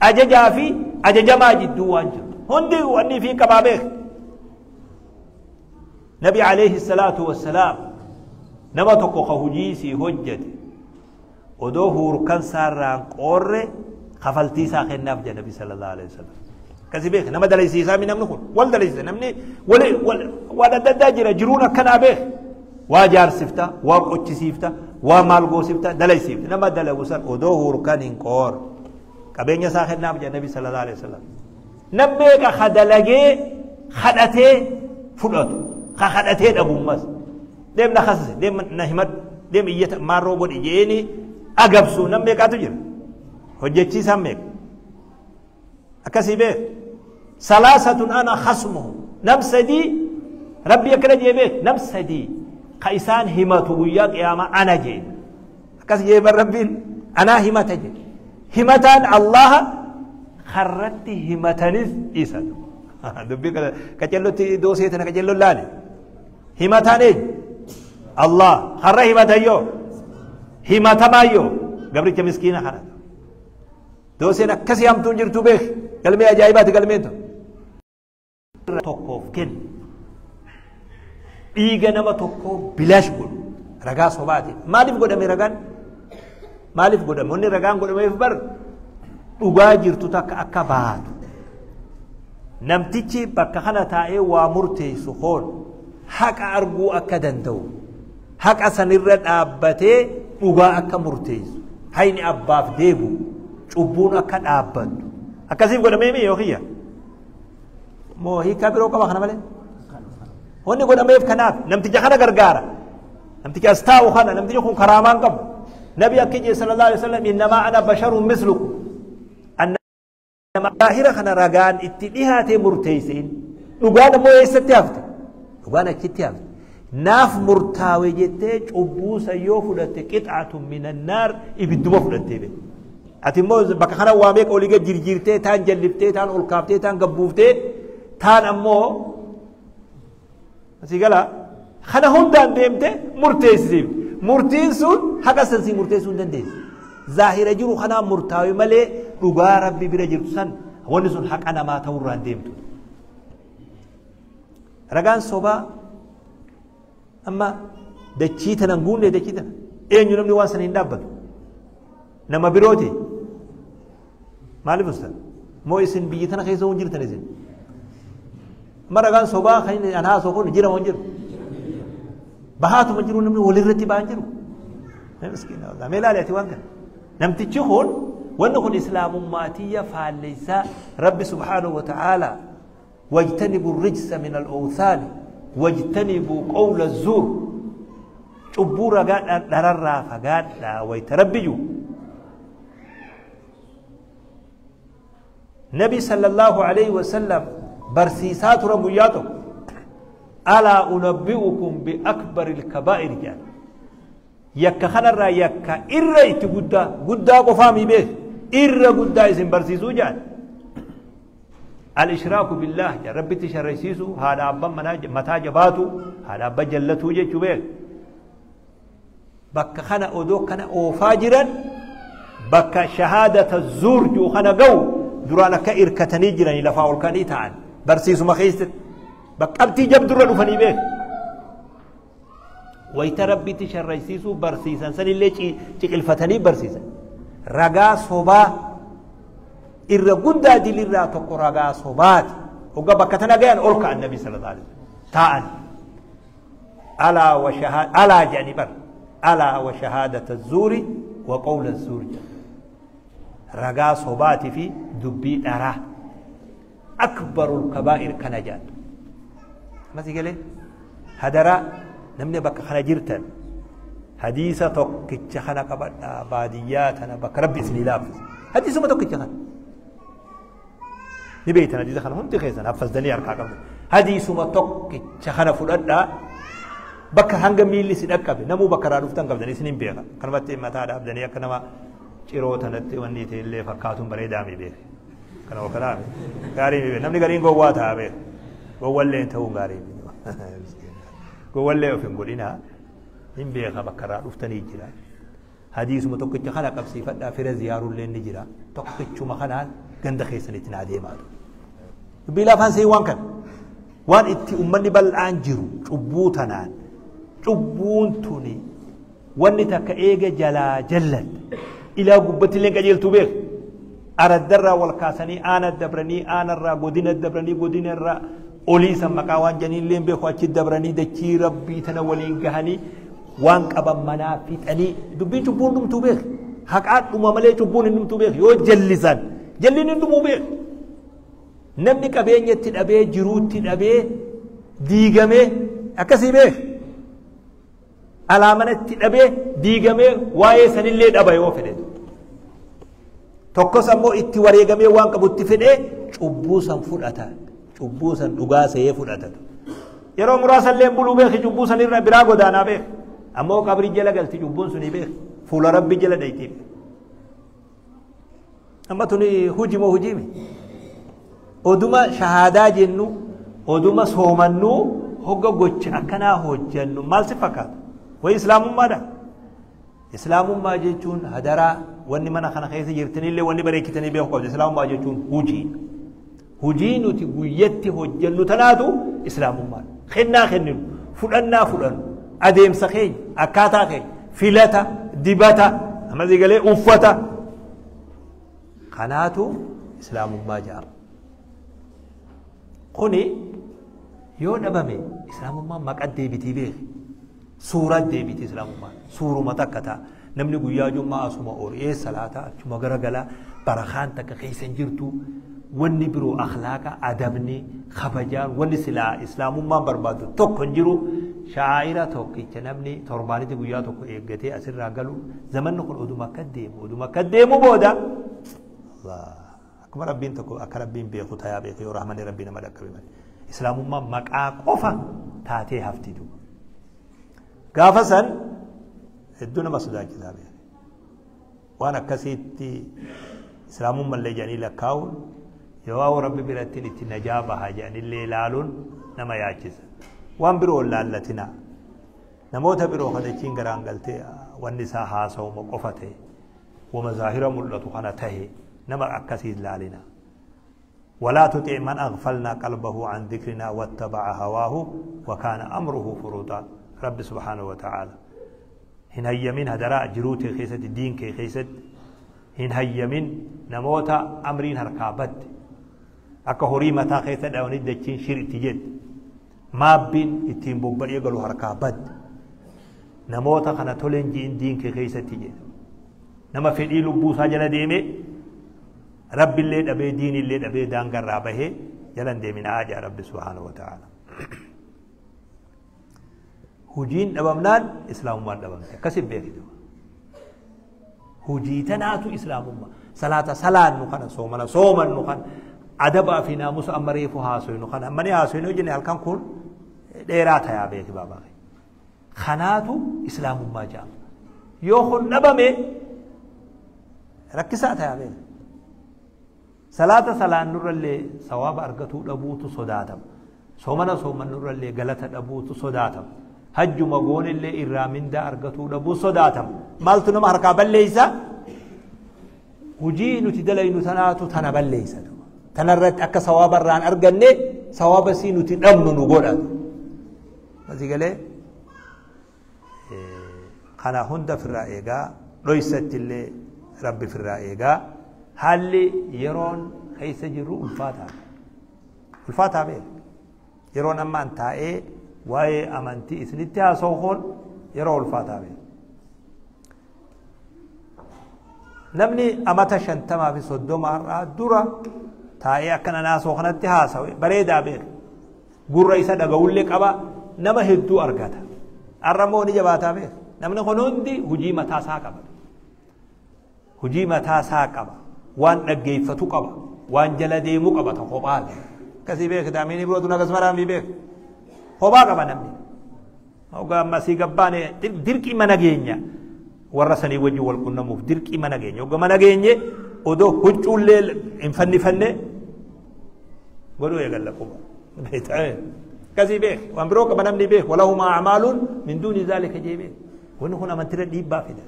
ajajaa fi ajajamaa jidduu waan jiru hundi wanni fi qabaa beek. Nabi alayhi salaatu wassalaam nama tokko ka hujii sii hojjate odoo huurkan saarraan qoorre kafaltii isaa kennaaf jedha nabi sallallahu alayhi wasallam. Akkasii beek, nama dalaysiisaa mi namni kun wal dalaysiisa, namni wali waan adda addaa jira, jiruun akkanaa beek, waa jaarsifta, waa qochisiifta, waa maal goosifta, dalaysiifta, nama dalagu san odoo huurkan hin qoorre qabeenya isaa kennaaf jedha nabi sallallahu alayhi wasallam. Nam meeqa ka dalagee kadhatee fudhatu ka kadhatee dhabummas deem na kasase, deem na himadhu, deem iyyata maarroo godhi jeeni agabsu nam meeqaatu jira, hojjechiisaan meeqa akkasii beek. Salaasatun ana khasmuhum, nam sadii rabbi akkana jee beek, nam sadii ka isaan himatu guyyaa qiyaamaa ana jeen, akkas jee bar rabbiin anaa himata jee, himataan allaha karratti himatanis isa dubbii qacellotti doosee tana qacelloon laale himataan eenyu allah karra himatayyoo himatamayyoo gabricha miskiina kana dooseen akkasii hamtuun jirtu beek, galmee ajaa'ibaati galmeen tun. Tokkoof kennu dhiiga nama tokkoo bilaash godhu Ragaa sobaati. Maaliif godhame ragaan? Maaliif godhame? Wanni ragaan godhameef bar dhugaa jirtu takka akka baatu. Namtichi bakka kana taa'ee waa murteessu hoon haqa arguu akka danda'u, haqa sanirra dhaabbatee dhugaa akka murteessu, hayni abbaaf deebu, cubbuun akka dhaabbattu. Akkasiif godhamee mi yoo kiyya? Moo hiikaa biroo qaba kana malee? Wanni godhameef kanaaf namticha kana gargaara. Namticha as taa'u kana, namtichi kun karaamaan qabu. Nabi akka jedhe sallallahu alaihi wasallam, innamaa ana basharun mislukum. Zaahira kana ragaan itti dhihaatee murteesseen dhugaan ammoo eessatti hafte? Dhugaan achitti hafte. Naaf murtaawe jettee cubbuu san yoo fudhatte qixaatun minannaar, ibidduma fudhattee beekte. Ati immoo bakka kana waa meeqa olii gad jirjiirtee, taan jalliftee, taan ol kaaftee, taan gabbuuftee, taan ammoo asii gala kana hundaan deemte murteessisiif. Murtiin sun haqa san sii murteessuu hin dandeessu. Zaahira jiru kanaan murtaawe malee dhugaa Rabbi bira jirtu san wanni sun haqa namaa ta'urraan deemtu. Ragaan sobaa amma dachii tanan guunne, dachii tana eenyu namni waan sana hin dhaabbatu nama birooti. Maaliif ustaz? Moo isin biyyi tana keessa hin jirtan isin? Amma ragaan sobaa kan inni an haasoo kun jira moo hin jiru? Bahaatuma jiru, namni walirratti bahan jiru. Miskiina wallah. Mee ilaali ati waan kana. Namtichi kun wanni kun islaamummaatiyya faalleysaa. Rabbi subhaanahu wa ta'aala wajtanibu rijsa min al-awthaani wajtanibu qawla zuur, cubbuu ragaa dhararraa fagaadhaa wayta Rabbi jiru. Nabi sallallahu alaihi wasallam barsiisaa turan guyyaa tokko, alaa unabbi'ukum bi akbaril kabaa'ir jedhan. Yakka kanarraa yakka irra itti guddaa, guddaa qofaa mi beek, irra guddaa isin barsiisuu jedhan. Al-ishraaku billaah jedhan, Rabbitti sharrisiisu, haadha abbaan manaa mataa jabaatu, haadha abbaa jallatuu jechuu beek. Bakka kana odoo kana oofaa jiran bakka shahaadata zuur jiru kana ga'u duraan akka irkatanii jiranii lafaa ol ka'anii ta'an barsiisuma keessatti bakka qabxii jabdurra dhufanii beek. Wayita Rabbitti sharrisiisuu barsiisan sanillee ciqilfatanii barsiisan. Ragaa sobaa irra guddaa dilirraa tokko ragaa sobaati. Hogga bakka tana gayan ol ka'an Nabi sallallahu alaihi wasallam taa'an. Alaa wa shahaada alaa jedhanii bar, alaa wa shahaadata zuuri wa qawla zuur jedhan. Ragaa sobaatii fi dubbii dharaa akbarul kabaa'ir kana jedhan. Masi galee hadaraa namni bakka kana jirtan hadiisa tokkicha kana qabadhaa, baadiyyaa tana bakka Rabbi isinii laaffise. Hadiisuma tokkicha kana. Ni beektan hadiisa kana hundi keessan haffasdanii harkaa qabdan. Hadiisuma tokkicha kana fudhadhaa, bakka hanga miilli si dhaqqabe namuu bakka irraa dhuftan qabdan isin hin beeka. Kanumatti mataa dhaabdanii akka nama ciroo tanatti wanni ta'e illee fakkaatuun bareedaa mi beeka. Kana wakalaame gaarii mi beeka. Namni gariin gowwaa ta'a beeka. Gowwallee ta'uun gaarii mi. Gowwallee of hin godhinaa. Hin beeka bakka irraa dhuftanii jira. Hadiisuma tokkicha kana qabsiifadhaa, fira ziyaarullee ni jira. Tokkichuma kanaan ganda keessanitti naa deemaa. Dubbii lafaan seen waan kana. Waan itti ummanni bal'aan jiru cubbuu tanaan. Cubbuun tuni wanni takka eega jalaa jallatte ilaa gubbatti illee qajeeltuu beeku. Araddarraa wal kaasanii aana dabranii, aanarraa godina dabranii, godinarraa olii san maqaa waan janii illee beeku achi dabranii dachii Rabbii tana waliin gahanii waan qaban manaa fixanii dubbiin cubbuun dhumtuu beeku. Haqaan dhuma malee cubbuun hin dhumtuu beeku. Yoo jallisan jalliin hin dhumuu beeku. Namni qabeenya itti dhabee, jiruutti dhabee, diigamee akkasii beeku. Alaa mana itti dhabee diigamee waa'ee sanillee dhaba yoo fedhe. Tokkos ammoo itti wareegamee waan qabu itti fedhee cubbuu san fudhata. Cubbuu san dhugaa se'ee fudhata. Yeroo muraasa illee buluu beeki, cubbuu san irra biraa godaanaa beeki. Ammoo qabrii jala galti cubbuun suni beeki. Fuula Rabbi jala dhayxii. Amma tuni hujii moo hujii mi? Oduma shahaadaa jennu, oduma soomannu, hogga gocha akkanaa hojjannu maal si fakkaata? Wayi islaamummaadha. Islaamummaa jechuun hadaraa wanni mana kana keessa jirtanillee wanni bareechitanii beeku qabdu. Islaamummaa jechuun hujii. Hujii nuti guyyatti hojjannu tanaatu islaamummaadha. Kennaa kenninu, fudhannaa fudhannu. Adeemsa keenya, akkaataa keenya, filata, dibata, amma galee uffata. Kanaatu islaamummaa jedhama. Kuni yoo dhabame islaamummaan maqaa deebitii beeki. Suuraa deebitii islaamummaan suuruma takka ta'a. Namni guyyaa jummaa asuma ori'ee salaata achuma garagalaa barakaan takka keessa hin jirtu. Wanni biroo akhlaaqa, adabni, kabajaan, wanni silaa islaamummaan barbaadu tokko hin jiru. Shaa'ira tokkicha namni torbaanitti guyyaa tokko eeggatee asirraa galu, zamanni kun oduma akka deemu, oduma akka deemu booda akkuma rabbiin tokko akka rabbiin beeku tayaa beeku yoo rahmanni rabbii nama dhaqqabe malee. Islaamummaan maqaa qofa taatee hafti duuba. Gaafa san hedduu nama sodaachisaa beeku. Waan akkasiitti islaamummallee jedhanii lakkaa'uun yoo rabbi biratti itti najaa baha jedhanillee ilaaluun nama yaachisa. Waan biroo laallatina. Namoota biroo kadachiin garaan galtee wanni isaa haasawuma qofa ta'e, wama zaahira mul'atu kana tahe nama akkasii laalina. ولا تطع من أغفلنا قلبه عن ذكرنا واتبع هواه وكان أمره فرطا. رب سبحانه وتعالى هن هيمين هدراء جروتي خيست الدين كي خيست هن هيمين نموتا أمرين هركابت أكا هوري متا خيست أو ندتشين شرط جد ما بين اتين بوبر يقلو هركابت نموتا خنا تولين جين دين كي خيست جد نما في الإلو بوسا جل ديمي رب الليل أبي دين الليل أبي دان قرابه جلن ديمين آجا رب سبحانه وتعالى. هجين أبمنان إسلام ما أبمنان كسب بيكتو هجيتناتو إسلام ما صلاة صلاة نخنا صومنا صوما نخنا أدب في ناموس أمريفو هاسوي نخنا أمني هاسوي نجني هالكان كل ديراتها يا بيك بابا خناتو إسلام ما جام يوخن نبمي ركساتها يا بيك. صلاة صلاة نور اللي ثواب أرجته أبوت صداتم صومنا صومنا نور اللي غلط أبوت صداتم حج مغون اللي إرامين دا أرجته أبو صداتم مالتنا مهركا بليسا وجي نتدلي نتناتو تنبل ليسا تنرت أك ثواب الران أرجني ثواب سي نتدمن نقول بس قال خنا هند في الرأيقة ليست اللي ربي في الرأيقة haalli yeroon keessa jirru ulfaataa. Ulfaataa beeka. Yeroon amma an taa'ee waa'ee amantii isinitti haasa'u kun yeroo ulfaataa beeka. Namni amata 50 fi 30 har'aa dura taa'ee akkana naasoo kanatti haasa'e bareedaa beeka. Gurra isa dhaga'ullee qaba, nama hedduu argata. Har'a immoo ni jabaataa beeka. Namni kun hundi hojii mataa isaa qaba. Hojii mataa isaa qaba. Waan dhaggeeffatu qaba, waan jala deemu qaba ta kophaa. Akkasii beeka daamiin birootu nagas maraan beeka. Kophaa qaba namni. Hoggaa amma asii gabbaane dirqii mana geenya warra sanii wajjin wal qunnamuuf dirqii mana geenya. Hoggaa mana geenye odoo huccuullee hin fannifanne godhuu eegalla quba. Akkasii beeka waan biroo qaba namni beeka. Walahumaa acmaaluun min duuni zaalika jee beeka. Wanni kun amantiirra dhiibbaa fida.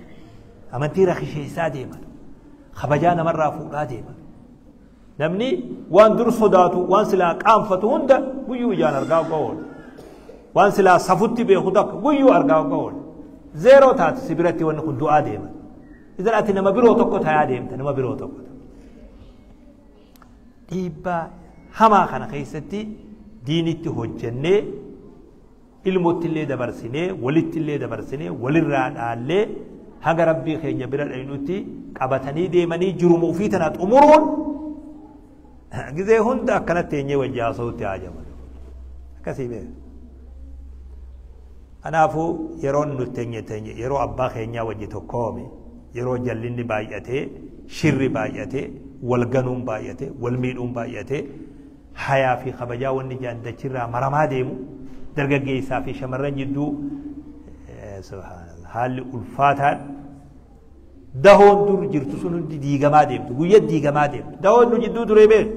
Amantiirra kisheessaa deema. Kabajaa namarraa fuudhaa deema. Namni waan dur sodaatu, waan silaa qaanfatu hunda guyyuu ijaan argaa oga oola. Waan silaa safutti beeku takka guyyuu argaa oga oola. Zeeroo taate si biratti wanni kun du'aa deema. Idan ati nama biroo tokko tayaa deemta, nama biroo tokko. Dhiibbaa hamaa kana keessatti diinitti hojjennee, ilmootti illee dabarsinee, walitti illee dabarsinee, walirraa dhaallee haga rabbii keenya bira dhayinutti qabatanii deemanii jiruma ofii tana xumuruun gizee hunda akkanatti eenyee wajji haasa'utti haajama. Akkasii beeka. Kanaafuu yeroon nuti teenye yeroo abbaa keenyaa wajji tokkoome, yeroo jallinni baay'atee, shirri baay'atee, wal ganuun baay'atee, wal miidhuun baay'atee, hayaa fi kabajaa wanni jaandachirraa maramaa deemu dargaggeessaa fi shamarran jidduu subhaanallah haalli ulfaataan dahoon dur jirtu sun hundi diigamaa deemtu, guyyaa diigamaa deemtu. Dahoon nu jidduu turee beeku.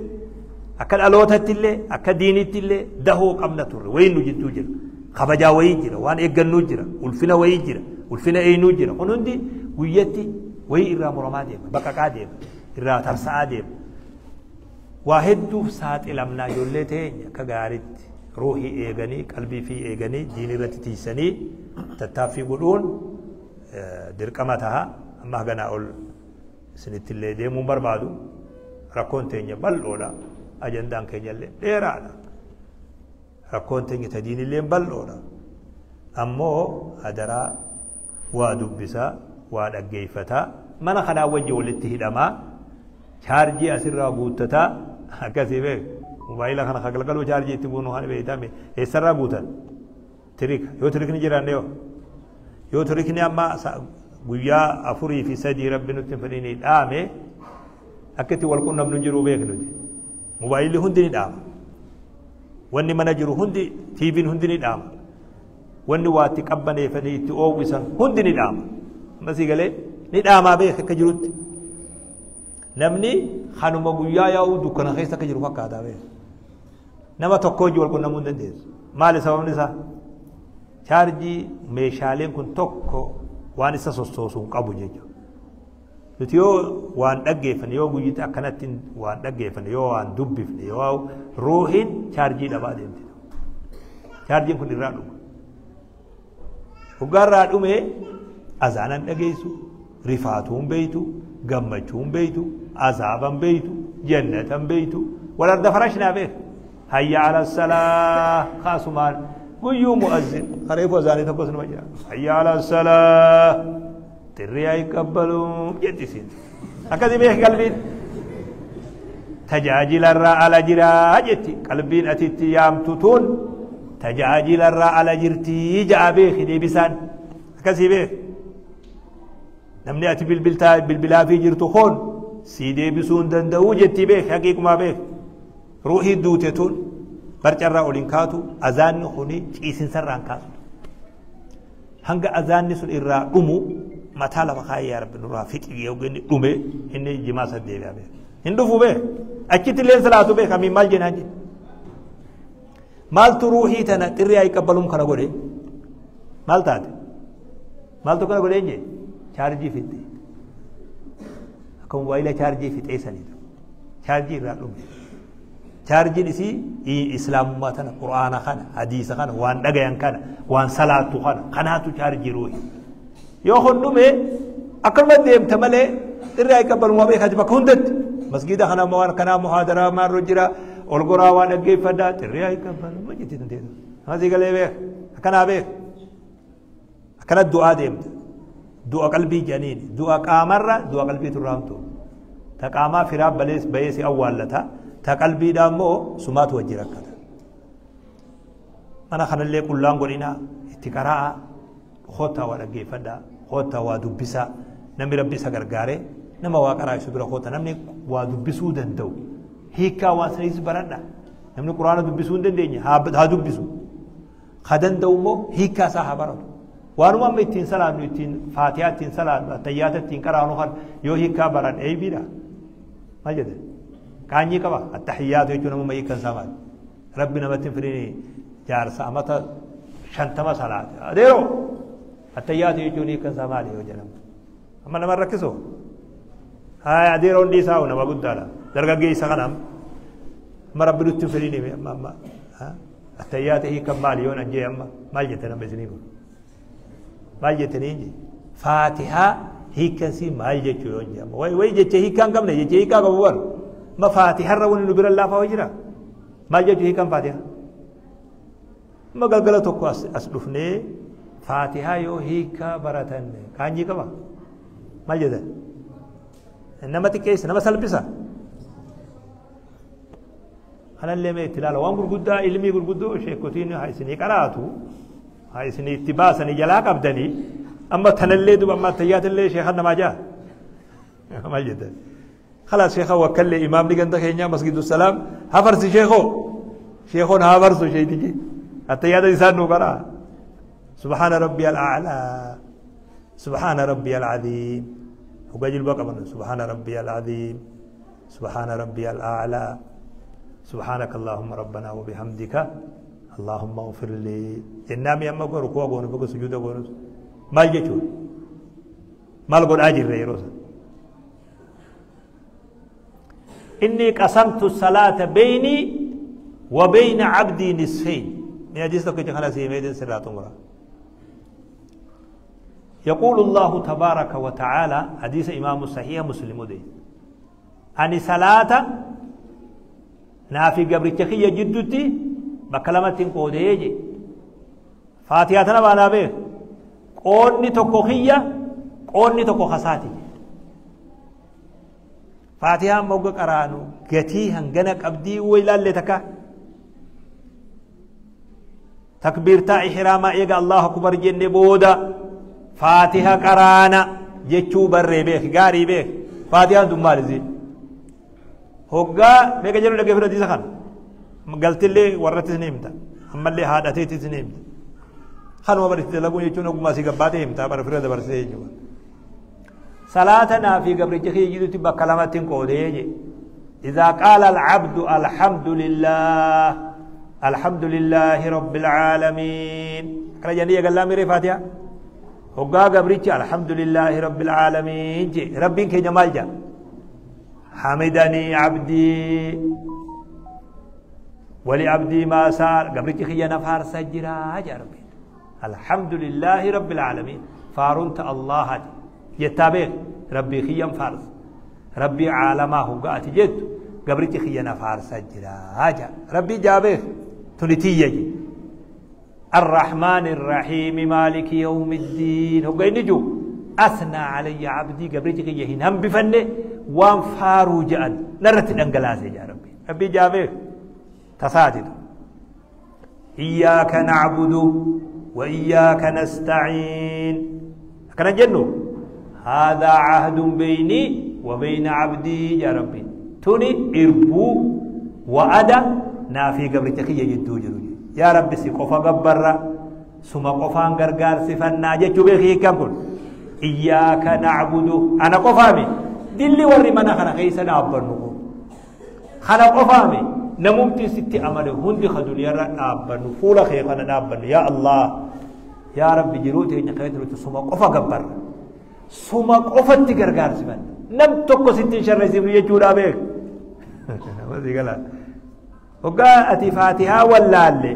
Akka dhalootatti illee akka diinitti illee dahoo qabna turre wayiin nu jidduu jira. Kabajaa wayii jira, waan eeggannuu jira, ulfina wayii jira, ulfina eenyuu jira. Kun hundi guyyatti wayii irraa muramaa deema, baqaqaa deema, irraa tarsa'aa deema. Waa hedduuf saaxilamnaa ijoollee teenya akka gaariitti Ruuhii eeganii, qalbii fi eeganii, diinii irratti tiisanii tattaaffii godhuun dirqama taha. Amma haganaa ol isinitti illee deemuun barbaadu. Rakkoon teenya bal'oodha. Ajandaan keenya illee dheeraadha. Rakkoon teenya ta diinillee bal'oodha. Ammoo adaraa waa dubbisaa, waa dhaggeeffataa, mana kanaa wajji walitti hidhamaa, chaarjii asirraa guuttataa. Akkasii beek, mobaayila kana kagalgaluu chaarjii itti buunu kana beektame eessarraa guutan? Tirika. Yoo tirikni jiraanne, yoo tirikni amma guyyaa 4 fi 3 rabbi nutti hin fedhinii dhaame, akka itti wal qunnamnu hin jiru beek. Nuti mobaayilli hundi ni dhaama, wanni mana jiru hundi, tiiviin hundi ni dhaama, wanni waa itti qabbaneeffanii itti oowwisan hundi ni dhaama. Ammasii galee ni dhaamaa beek. Akka jirutti namni kanuma guyyaa yaa'uu dukkana keessa akka jiru fakkaataa beek. Nama tokko hojii wal qunnamuu hin dandeessu. Maali sababni isaa? Chaarjii meeshaaleen kun tokko waan isa sossoosu hin qabu jechuudha. Nuti yoo waan dhaggeeffanne, yoo guyyitti akkanatti waan dhaggeeffanne, yoo waan dubbifne, yoo ruuhiin chaarjii dhabaa deemti. Chaarjiin kun irraa dhuma. Hoggaarraa dhume azaanan dhageessu, rifaatuu hin beeytu, gammachuu hin beeytu, azaaban beeytu, jannatan beeytu, wal arda farashnaa beek. Hayya ala salaa kaasumaan guyyuu mu'azzin kareefu azaanii tokkos nama jira. Hayya ala salaa xirrii ayqabbalu jetti isiin. Akkasii beek, qalbiin tajaajilarraa ala jiraa jetti. Qalbiin atitti yaamtu tun tajaajilarraa ala jirtii ja'a beeki deebisaan. Akkasii beek, namni ati bilbiltaa bilbilaafii jirtu kun si deebisuu hin danda'uu jettii beek. Haqiiqumaa beek, ruuhii duute tun barcarraa ol hin kaatu. Azaanni kuni ciisinsarraa hin kaasu. Hanga azaanni sun irraa dhumu mataa lafa kaayee, yaa rabbi nurraa fixi. Yoo inni dhume inni jimaa san deebi'a beek. Hin dhufu beek. Achitti illee salaatu beek. Amiin maal jenaan jedhe? Maaltu ruuhii tana xirrii ayqabbaluun kana godhe? Maal taate? Maaltu kana godhe jee? Chaarjii fixxe. Akka mobaayila chaarjii fixee saniitu chaarjii irraa dhume. Chaarjiin isii islaamummaa tana, qur'aana kana, hadiisa kana, waan dhagayan kana, waan salaattu kana, kanaatu chaarjii ruuhi. Yoo kun dhume akkanuma deemta malee xirrii ayqabbalumaa beekati. Bakka hundatti masgiida kana waan kanaa muhaadaraa maarro jira, ol goraa waan dhaggeeffadhaa, xirrii ayqabbaluma jetti dandeessu. Amasii galee beek, akkanaa beek. Akkana du'aa deemta. Du'a qalbii jedhaniin du'a qaamarra du'a qalbii turraamtu. Ta qaamaa firaa balees bahee si awwaallata, ta qalbiidhaa immoo sumaatu wajji rakkata. Mana kanallee qullaan godhinaa, itti qaraa'a, koottaa waa dhaggeeffadhaa, koottaa waa dubbisaa. Namni rabbi isa gargaare nama waa qaraa'isu bira koota. Namni waa dubbisuu danda'u hiikkaa waan saniis baradha. Namni quraana dubbisuu hin dandeenye haa dubbisu, ka danda'u immoo hiikkaa isaa haa baratu. Waanuma amma ittiin salaannu, ittiin faatihaa ittiin salaannu, attayyaata ittiin qaraanu kan yoo hiikkaa baran eeybiidha. Maal jedhe? Qaanyii qaba. Attahiyyaatu jechuun namuma hiikkan isaa maali? Rabbi namatti hin fidini, jaarsa amata 50 salaate, adeeroo attayyaatu jechuun hiikkan isaa maali yoo jedhamu amma nama rakkiso. Haa, adeeroon dhiisaa, nama guddaadha. Dargaggeessa kana amma rabbi nutti hin fidini, amma attayyaata hiikkan maali yoo nan jee, amma maal jette? Nama isinii kun maal jettanii je? Faatihaa hiikkansii maal jechuu yoo jee, amma way way jecha hiikkaa hin qabne, jecha hiikkaa qabu bar. Ma faatiharra wani nu bira laafaa jira. Maal jechuu hiikkan faatihaa? Amma galgala tokko as dhufnee faatihaa yoo hiikkaa baratan qaanyii qaba? Maal jedhan? Nama xiqqeessa, nama salphisa. Kanallee mee itti ilaala. Waan gurguddaa, ilmii gurguddoo sheekotiin haa isinii qaraatu, haa isinii itti baasanii jalaa qabdanii. Amma tanallee duba amma tayyaatillee sheekan namaa jaa. Maal jettan? خلاص شيخ وكل إمام لي خينيا مسجد السلام هفرس شيخو، شيخون هفرسو شيء تجي التيادة إنسان نقرأ سبحان ربي الأعلى، سبحان ربي العظيم. وقال البقى سبحان ربي العظيم، سبحان ربي الأعلى، سبحانك اللهم ربنا وبحمدك اللهم اغفر لي. جنامي أما قول ركوع قول بقى سجود قول ما يجوا ما قول أجر ريروسا. إني قسمت الصلاة بيني وبين عبدي نصفين. من حديث tokkicha kana siimee sirraa xumura. يقول الله تبارك وتعالى، حديث إمام الصحيح مسلم دي، أني صلاة نافي قبرتك جدتي بكلمة قوديجي فاتحة بانا به قوني تكوخية قوني تكو خساتي. فاتحة موقع قرانو قتي هنغنك أبدي ويلال لتكا تكبير تا إحراما إيقا الله أكبر جن بودا فاتحة قرانا جتشو بري بيخ غاري بيخ فاتحة دمال زي هقا ميقا جنو لقى في رديسة خان قلت لي ورتي سنيمتا أما اللي هادتي سنيمتا خانوا بريت لقون يجون أقوم سيقا باتي همتا برفرد برسي جوا صلاتنا في قبر جخي جدو تبا كلمة قوديجي. إذا قال العبد الحمد لله الحمد لله رب العالمين كلا جاني قال لا ميري فاتحة هقا قبرتي الحمد لله رب العالمين جي ربي كي جمال جا حمدني عبدي ولعبدي ما سار قبرتي خيانا فارس جرا يا ربي الحمد لله رب العالمين فارنت الله يتابع ربي خيام فارس ربي عالمه هقا جد قبرتي خيانا فارس جرا ربي جابه تنتيجي الرحمن الرحيم مالك يوم الدين هو نجو أثنى علي عبدي قبرتي خيهن هم بفنه وان فارو جأن نرت الأنقلاسي يا ربي ربي جابه تصادد إياك نعبد وإياك نستعين كان جنو هذا عهد بيني وبين عبدي يا ربي توني إربو وأدا نافي قبرتك يجدو جروجي يا ربي سيقفا قبرة ثم قفا غرغار سفنا جتو بخي كم إياك نعبد أنا قفامي دلي وري منا خنا خيسا نعبرنكو خنا قفامي نممتي ستي أمره هندي خدنيا نعبرنو فولا خي خنا نعبرنو يا الله يا ربي جروتي إن خيتلو ثم قفا قبرة ثم قفا تغرغار سفنا نم توكو ستين شر سيبني يجورا بك وزي قال وقاءت فاتحة ولا اللي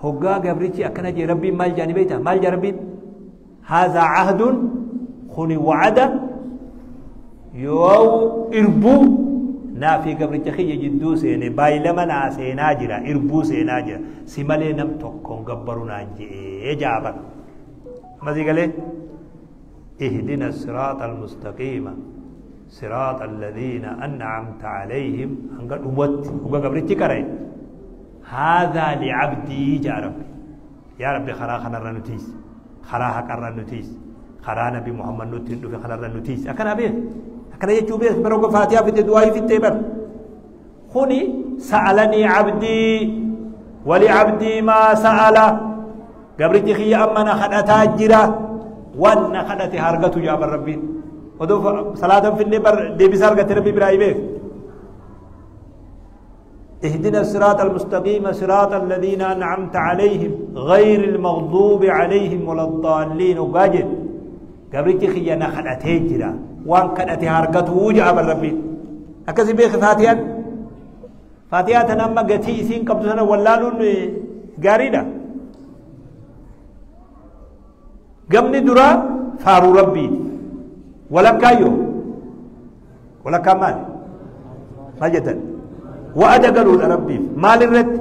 هقا قبرتي أكنجي ربي مال جانبيته مال جربي هذا عهد خني وعد يو إربو نافي قبرتي خي جدو سيني باي لما ناسي ناجرة إربو سيناجرة سمالي نم توكون قبرونا جابر ما زي قال اهدنا الصراط المستقيم صراط الذين أنعمت عليهم أنقل أمت وقبرتي كري هذا لعبدي يا ربي يا ربي خرا خنا الرنوتيس خرا حق الرنوتيس خرا نبي محمد نوتين في خنا الرنوتيس أكن أبيه أكن يجوبيه بروق فاتحة في الدعاء في التبر خني سألني عبدي ولعبدي ما سأل قبرتي خي أمنا خدتها جرا وأن خدتها هرقته يا ربي ودو صلاة في النبر دي بسار ربي برايبه اهدنا الصراط المستقيم صراط الذين أنعمت عليهم غير المغضوب عليهم ولا الضالين وقاجد قبرتي خيانا خدته جرا وان كدته هرقته وجع ربي أكذب بيخ فاتحة فاتحة تنمى قتي سين قبضنا ولالون قارينا قمني درا فارو ربي ولا كايو ولا كمال ما جدل وأدا قالوا لربي مال الرد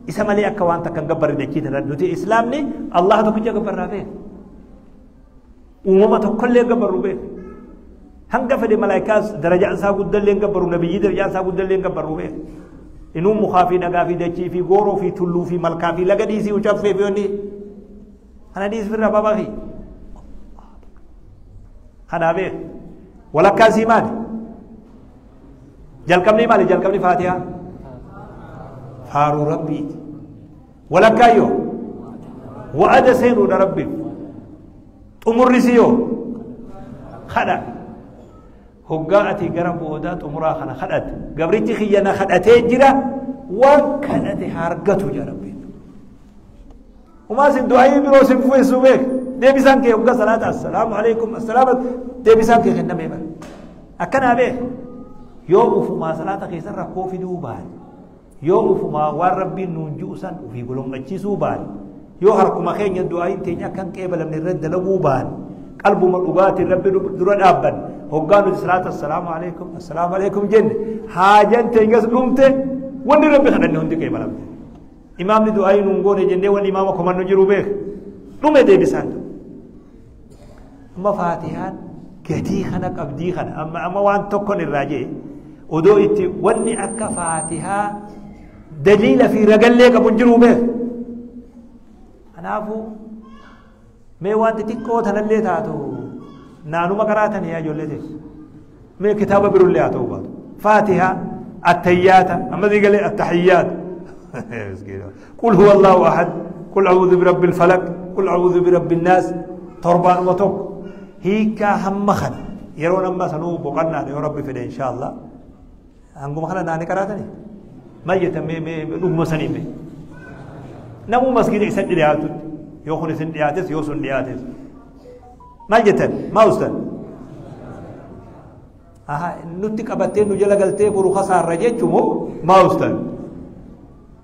إسا مالي أكوان تكن قبر نجيت الرد إسلامني الله تكجا قبر ربي وما تكل قبر ربي هنقف فدي ملائكة درجة أنسا قد لين قبر نبي درجة أنسا قد لين قبر ربي إنهم مخافي نقافي دجي في غورو في تلو في ملكا في لقديسي وشفي في أنا ديس في الربا باخي أنا به ولا كاسي مالي جل كمني مالي جل كمني فاتحة فارو ربي ولا كايو وأدا سينو ربي تمر سيو خدا هقاتي قرب ودا تمرا خنا خدت قبرتي خيانا خدتي جرا وكانت هارقته يا ربي وما سن دعائي بروسن فويسو بك ديبسان كي هقا صلاة السلام عليكم السلام ديبسان كي خدنا ميبر أكنا به Yoo ufumaa salaata keessa rakkoo fiduu baane, yoo ufumaa waan rabbiin nuun ji'u san ufii golongachiisuu baane, yoo harkuma keenya du'aayin teenya akka hin qeebalamne irratti dalaguu baane, qalbuma dhugaatiin rabbi dura dhaabbanne, hoggaa nuti salaata assalaamu alaikum assalaamu alaikum jenne haajan teenyas dhumte, wanni rabbi kadhanne hundi qeebalamte. Imaamni du'aayi nuun goone jennee wanni imaama komannu jiru beek dhume deebisaan. Amma faatihaan gatii kana qabdii kana amma waan tokkon irraa jee odoo itti wanni akka faatihaa daliila fi ragallee qabu hin jiru beek. Kanaafuu mee waan xixiqqoo tanallee taatu naanuma qaraatanii yaa ijoollee ta'e mee kitaaba birullee haa ta'uu baatu faatihaa attayyaata amma sii galee attahiyyaata قل هو الله أحد قل أعوذ برب الفلق قل أعوذ برب الناس تربان وتوك هيكا هم خن يرون أما سنو بقنا يا رب في إن شاء الله هنقوم خنا ناني كراتني ما يتم نقوم سنين بي نمو مسجد يسد لياتو يوخن سن لياتس يوسن لياتس ما يتم ما أستاذ أها نتك أبتين نجلا قلتي برو خسار رجيت مو ما أستاذ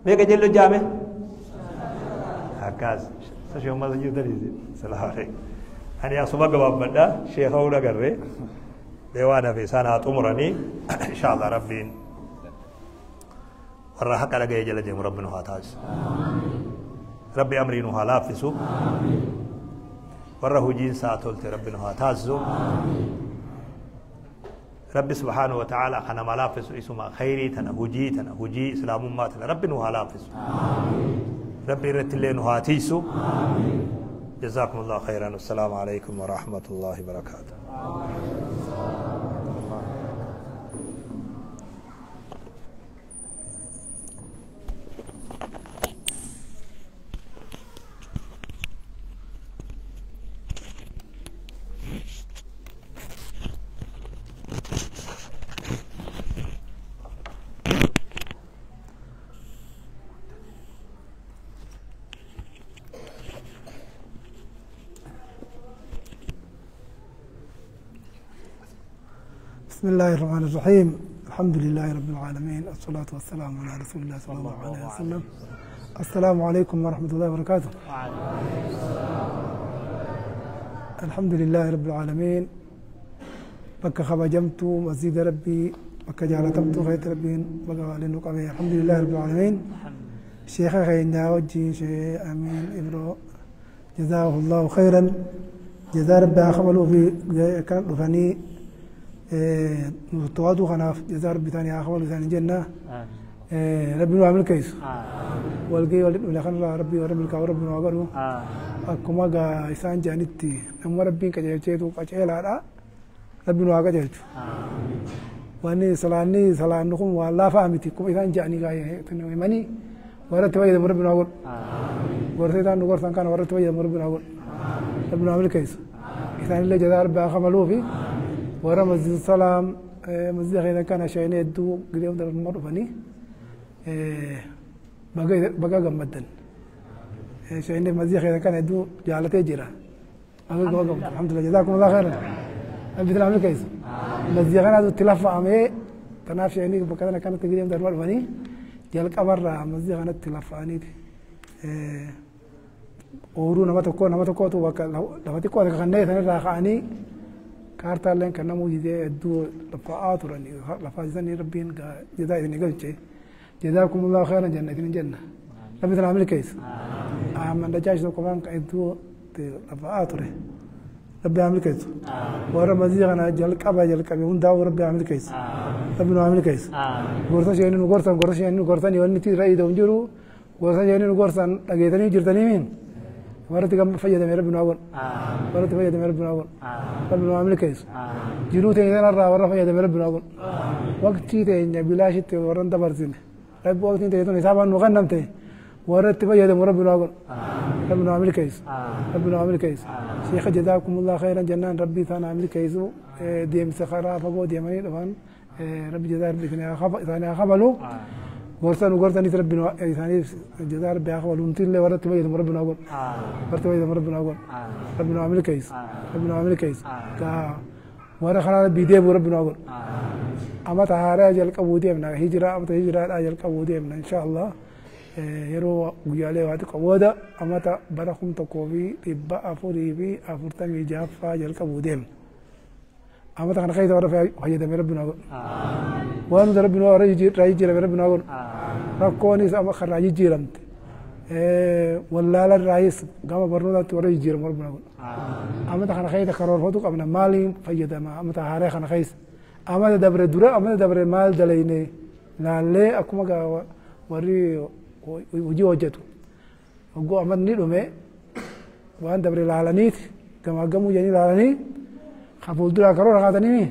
ميك جلو جامع هكذا سشيخ ما سجود دريزي السلام عليكم أنا أصبح قباب بدا شيخ أولا قري ديوانا في سنة عمرني إن شاء الله ربين والراحة على جاي جل جم ربنا هاتاج ربي أمري نوها لافسو والراحة جين ساتولت ربنا هاتاجو ربي سبحانه وتعالى خنا ملافس اسمه خيري تنا هجي تنا هجي اسلام ما تنا ربي نوها لافس ربي رتلين هاتيسو جزاكم الله خيرا والسلام عليكم ورحمة الله وبركاته. بسم الله الرحمن الرحيم. الحمد لله رب العالمين، الصلاة والسلام على رسول الله صلى الله عليه وسلم. السلام عليكم ورحمة الله وبركاته. الحمد لله رب العالمين. بك خبجمت مسجد ربي، بك جالتمت خير ربي، بك لنقبي. الحمد لله رب العالمين. شيخ خيرنا وجه شيخ أمين إبرو جزاه الله خيرا، جزا ربي أخبره في كان رفني تواضع خناف، جزا ربي ثاني أخبره ثاني جنة. ربي نعمل كيس والجي ولا خنا ربي ورب الكعبة ربي نعبره. أكما جا إنسان جانتي نم ربي كجيتو كجيل هذا ربي نعبر جيتو. وأني سلاني سلانكم والله فهمتي كم إنسان جاني جاي تنوي ماني ورث ويا ربي نعبر. ورث إذا نقول سانكان ورث ويا ربي نعبر. ربي نعمل كيس إنسان اللي جزا ربي أخبره في ورا مسجد السلام مسجد خير كان شيء يدو قريب در المر فني بقى جمدن شيء مسجد خير كان يدو جالته جرا بقى جمد الحمد لله جزاكم الله خيرا. أبي تلعب كيس مسجد خير هذا تلف عمي تناف شيء بقى أنا كانت قريب در المر فني جالك أبرا مسجد خير تلف عني أورو نمتكو نمتكو تو بقى نمتكو هذا كان نيت أنا راح كارتالين كان موجود دو لفاءات ورني لفاء ربين جزاء نقول شيء جزاكم الله خيرا جنة جنة ربي تنعمل كيس من رجعش كمان كأدو لفاءات وري ربي عمل كيس ورا مزيج أنا جلك أبا جلك أبي هون داو ربي عمل كيس ربي نعمل كيس غرسان شيء إنه غرسان غرسان شيء إنه غرسان يوني تي رأي دون جرو غرسان شيء إنه غرسان أجيتني جرتني مين ورا تكمل فجأة من ربنا نعبر ورا تفجأ من ربنا نعبر ربنا نعمل كيس جلوت إذا نرى ورا فجأة من ربنا نعبر وقتي تين بلاش ورا أنت برزين رب وقت أنت يتون حسابا مغنمته ورا تفجأ من ربنا نعبر ربنا نعمل كيس ربنا نعمل كيس شيخ جزاكم الله خيرا جنان ربي ثانا عمل كيس ديم سخرا فبو ديمني دفن ربي جزا ربي ثاني خبلو غرسان وغرسان يتربي ثاني جزا ربي أخوة لونتين لي ورا تبي ربنا أقول ورا تبي ربنا أقول ربنا عمل كيس ربنا عمل كيس كا ورا خلاص بيديه ربنا أقول Amata haaraa jalqabuu deemna hijiraa amata hijiraadhaa jalqabuu deemna insha Allah yeroo guyyaalee waa xiqqoo booda amata bara 1446ffaa jalqabuu deemna. Amata kana keessa warra fayyadame rabbi nu godhu. Waan hunda rabbi nu warra jijjiirame rabbi nu godhu. Rakkoonis amma karaa jijjiiramte. Wallaala irraayis gama barnootaatti warra jijjiiramu rabbi nu godhu. Amata kana keessa karoorfatu qabna maaliin fayyadama amata haaraa kana keessa. Amata dabre dura amata dabre maal dalayne laallee akkuma warri hojii hojjetu. Hogguu amanni dhume waan dabre laalaniiti gamaagamuu jedhanii laalanii kan fuulduraa karoora kaatanii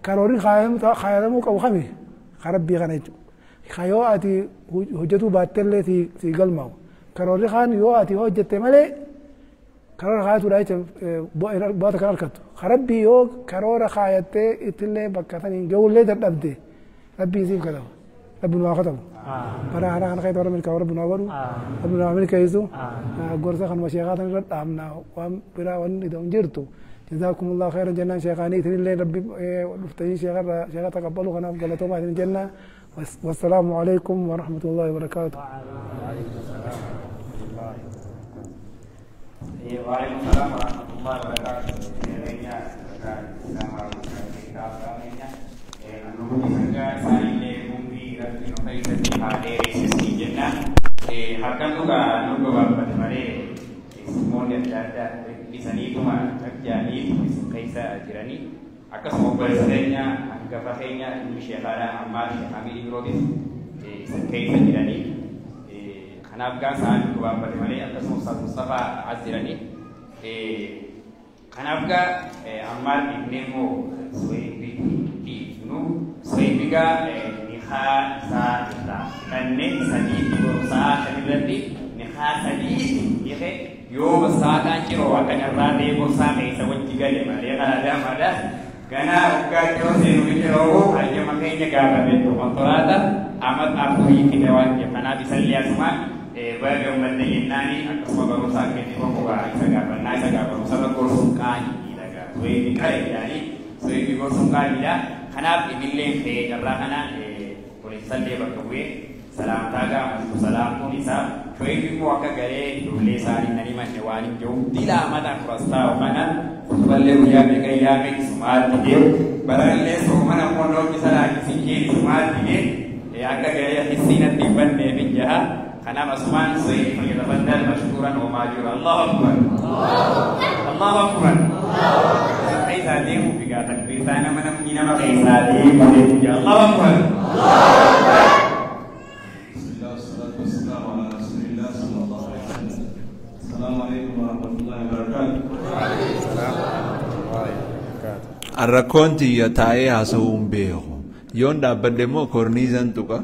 karoorri kaayamuu qabu kami karabbii kana jechuudha. Yoo ati hojjetuu baattellee si galmaa'u karoorri kaan yoo ati hojjette malee karoora kaayatuudha jecha bu'aata kan argattu. Karabbii yoo karoora kaayattee ittillee bakka saniin gahullee dadhabde rabbiin siif kataba. Rabbi nu haa katabu. Bara haaraa kana keessa warra milkaa'u rabbi nu haa godhu. Rabbi nu haa milkeessu. Gorsa kanuma sheekaa irra dhaabna waan biraa wanni hin jirtu. جزاكم الله خيرا جنان شيخاني إذن الله ربي لفتين شيخ تقبلوا خناف قلتوا ما إذن جنة والسلام عليكم ورحمة الله وبركاته. وعليكم السلام ورحمة الله وبركاته. Isaniituma jaaniitu isin keessa jiranii akkasuma obboleessa keenya hangafa keenya ilmi sheekaadha ammaa sheek Amiir Ibirootis isin keessa jiranii kanaaf gaa isaan gabaabbate malee akkasuma Ustaaz Mustafaa as jiranii kanaaf gaa ammaa dhiibnee immoo suweebii dhiibnu suweebii gaa nikaa isaa irraa fixannee sadii gorsaa shanirratti nikaa sadii hiike yoo saataan ciroo akka carraa ta'e gorsaa keessa wajji gale malee kana mada gana waggaa ciroo seenu ciroo hayyama keenya gaafate kontolaata amat afurii fide waan jedhe kanaaf isallee asumaan baga gammadde jennaani akkasuma barumsaa keenya qofa isa gaafannaa isa gaafamu saba gorsuun qaaniidha suweebii qale jedhanii suweebii gorsuun qaaniidha kanaaf ibilleen ta'ee carraa kana poolisallee bakka bu'ee salaamtaa gaafatu salaamtuun isaa shoyib immoo akka garee ijoollee isaanii nan himanne waan hin jiru dila amata afurastaa kana kutuballee guyyaa meeqa yaame isumaatti jee barallee soomana immoo isa laakkisin jee isumaatti jee akka garee hissiinatti hin banneef hin jaha kanaaf asumaan soyib fayyadafaddal mashkuuran homaa jiru Allahu akbar Allahu akbar keessaa deemuu fi gaa takbiirtaa nama namni nama keessaa deemu deemu Allahu akbar Allahu akbar. Assalamualaikum warahmatullahi wabarakatuh. Rakkoon tiyya taa'ee haasa'uu hin beeku. Yoon dhaabbadde immoo korniizan tuqa.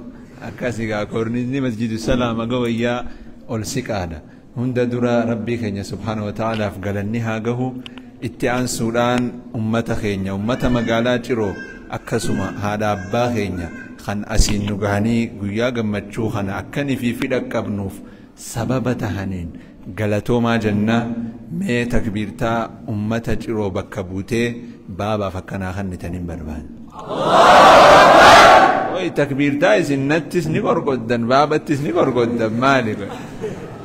Akkas egaa korniizni masjidu salaama gawayyaa ol siqaadha. Hunda dura rabbii keenya subhaana wa ta'aalaaf galanni haa gahu. Itti aansuudhaan ummata keenya ummata magaalaa Ciroo akkasuma haadha abbaa keenya kan asiin nu gahanii guyyaa gammachuu kana akkanii fi fidha qabnuuf sababa tahaniin galatoomaa jennaa mee takbiirtaa ummata Ciroo bakka buutee baabaaf akkanaa kannitaniin barbaada. Oyi takbiirtaa isin nattis ni gorgoddan baabattis ni gorgoddan maali?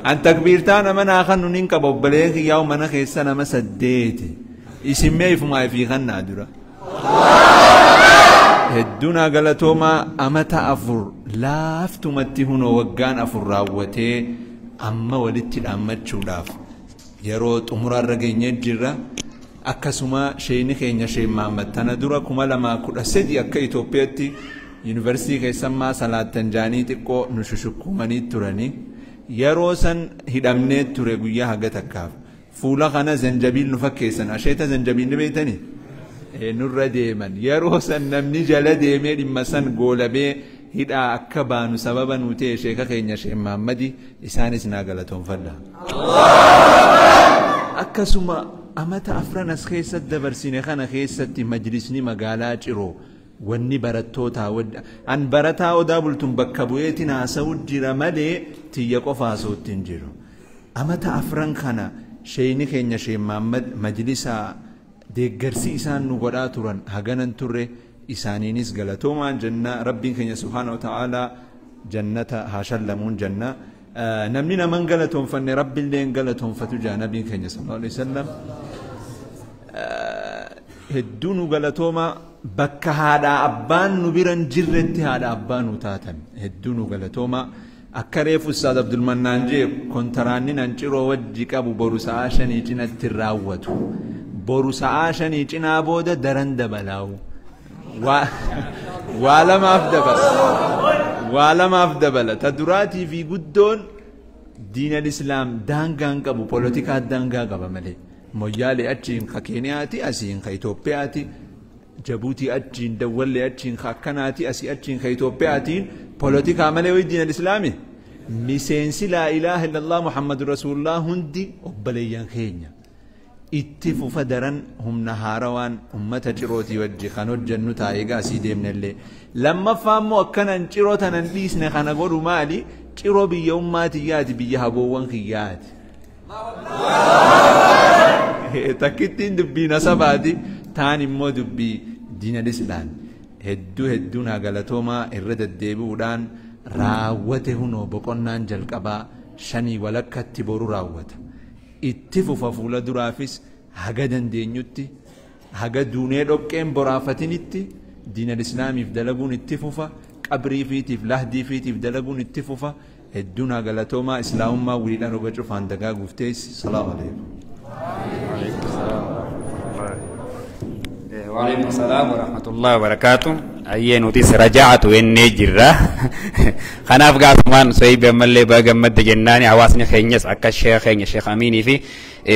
An takbiirtaa nama naa kannu nin qaba obboleen kiyyaa'u mana keessa nama 8 isin mee ifumaa ifii kannaa dura. Hedduunaa galatoomaa amata 4 laaftumatti hunoo waggaan 4 raawwatee amma walitti dhaammachuudhaaf yeroo xumuraarra geenyee jirra. Akkasuma sheeni keenya Sheek Mahammad tana dura 2013 akka Itoophiyaatti yuunivarsiitii keessammaa salaattan jaanii xiqqoo nu shushukumanii turanii yeroo san hidhamnee ture guyyaa haga takkaaf fuula kana zanjabiil nu fakkeessan asheeta zanjabiil ni beektanii nurra deeman yeroo san namni jala deemee dhimma san goolabee hidhaa akka baanu sababa nu ta'e sheeka keenya Sheek Mahammadi isaanis naa galatoonfadha. Akkasuma amata afran as keessatti dabarsine kana keessatti majlisni magaalaa Ciroo wanni barattootaa an barataa odaa bultuun bakka bu'eetiin haasa'u jira malee tiyya qofa haasa'utti hin jiru. Amata afran kana sheeyni keenya Sheek Mahammad majlisaa deeggarsi isaan nu godhaa turan haganan turre Isaaniinis galatoomaan jenna. Rabbiin keenya subhaana wa ta'aalaa jannata haa shallamuun jenna. Namni naman galatoonfanne rabbiillee hin galatoonfatu jaa nabiin keenya sallallahu alaihi wasallam. Hedduu nu galatooma, bakka haadha abbaan nu biran jirretti haadha abbaa nu taatan, hedduu nu galatooma. Akka reefu Ustaaz Abdulmannaan jee, kontaraanni nan Ciroo wajji qabu boru sa'aa 5 cinatti raawwatu. Boru sa'aa 5 cinaa booda daran dabalaawu. Waa lamaaf dabala. Waa lamaaf dabala. Ta duraatii fi guddoon, diinal islaam daangaan qabu, polotikaa daangaa qaba malee. Moyyaalee achiin ka Keeniyaati, asiin ka Itoophiyaati. Jabuutii achiin, Dawwallee achiin ka akkanaati, asii achiin ka Itoophiyaatiin polotikaa malee wayi diinal islaami. Miseensi laa ilaaha illallah Muhammadu Rasuulullah hundi obboleeyyan keenya. Itti fufa, daran humna haarawaan ummata Cirootii wajji kan hojjennu taa'ee gaasii deemnellee. Lammaffaa immoo akkanan Ciroo tanan dhiisne kana godhu maali? Ciroo biyya ummaa tiyyaati, biyya haboowwan kiyyaati. Takkittiin dubbii nasabaati, taan immoo dubbii diinal islaam. Hedduu hedduun haa galatoomaa. Irra deddeebi'uudhaan raawwate hunoo boqonnaan jalqabaa 5:30tti boru raawwata. Itti fufa, fuula duraafis haga dandeenyutti, haga duunee dhoqqeen boraafatinitti diinal islaamiif dalaguun itti fufa, qabrii fiitiif lahdii fiitiif dalaguun itti fufa. Hedduun haa galatoomaa. Islaamummaa wiliidhaan roga cufaan dagaaguuf teessi. Salaamu alaikum. وعليكم السلام ورحمة الله وبركاته. Ayyee, nutis rajaa'atu ennee jirra. Kanaaf gaafuma Soyib ammallee baga gammadde jennaani, hawaasni keenyas akka sheekh keenya Sheekh Aminii fi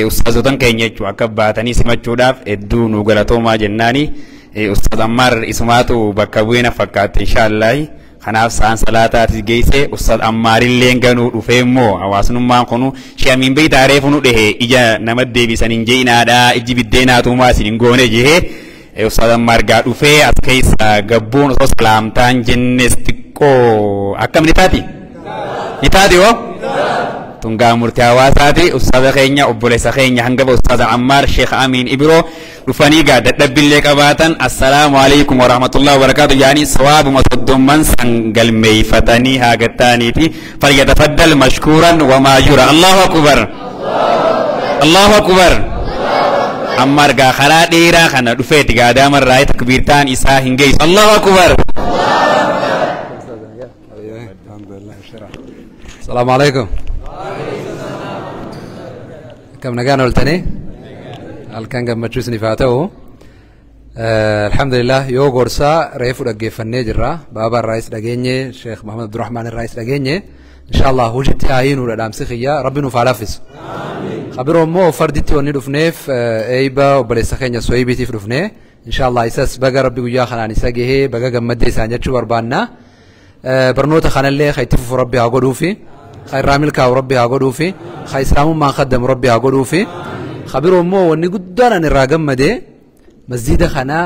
ustaazotan keenya jechuu akka baatanii simachuudhaaf hedduu nu galatoomaa jennaani. Ustaaz Ammaar isumaatu bakka bu'eena fakkaatti inshaallahi. Kanaaf sa'aan salaataatis geesse Ustaaz Ammaarillee ganuu dhufee immoo hawaasnummaan kunu Sheekh Amiin beeytaa reefu nu dhehe ija nama deebisan hin je'inaadha, iji biddeenaatumaa isin hin goone jehee. Ustaaz Ammaar gaa dhufee as keessa gabbuun osoo salaamtaan jennes xiqqoo akkam ni taati? Ni taati hoo? Tungaa murtii hawaasaati. Ustaaza keenya, obboleessa keenya hangafa Ustaaza Ammaar Sheekh Amiin Ibiroo dhufanii gaa dadhabbillee qabaatan assalaamu alaikum warahmatullahi wabarakaatu yaani sawaabuma 30n san galmeeyfatanii haa gattaaniiti. Falyatafaddal mashkuuran wamaajura. Allahu akbar, Allahu akbar. Ammaar gaa karaa dheeraa kana dhufeeti gaa daamarraa takbiirtaan isaa hin geessu. Allahu akbar. السلام عليكم. كم نجانا قلتني halkan gammachuu isiniif haa ta'u. Alhamdulillah, yoo gorsaa reefu dhaggeeffannee jirra, baaba irraayis dhageenye, Sheekh Muhammad Abdurrahmaan irraayis dhageenye. Inshallah hojiitti haa hiinuudha dhaamsi kiyya. Rabbi nuuf haa laaffisu. Kabiroo immoo farditti wanni dhufneef eeyba obboleessa keenya Soyibiitiif dhufne. Inshallah isas baga Rabbi guyyaa kanaan isa gahee, baga gammaddee isaan jechuu barbaanna. Barnoota kanallee ka itti fufu Rabbi haa godhuufi, ka irraa milkaa'u Rabbi haa godhuufi, ka islaamummaan khaddamu Rabbi haa godhuufi. Kabiroo immoo wanni guddaan ani irraa gammade, masjida kana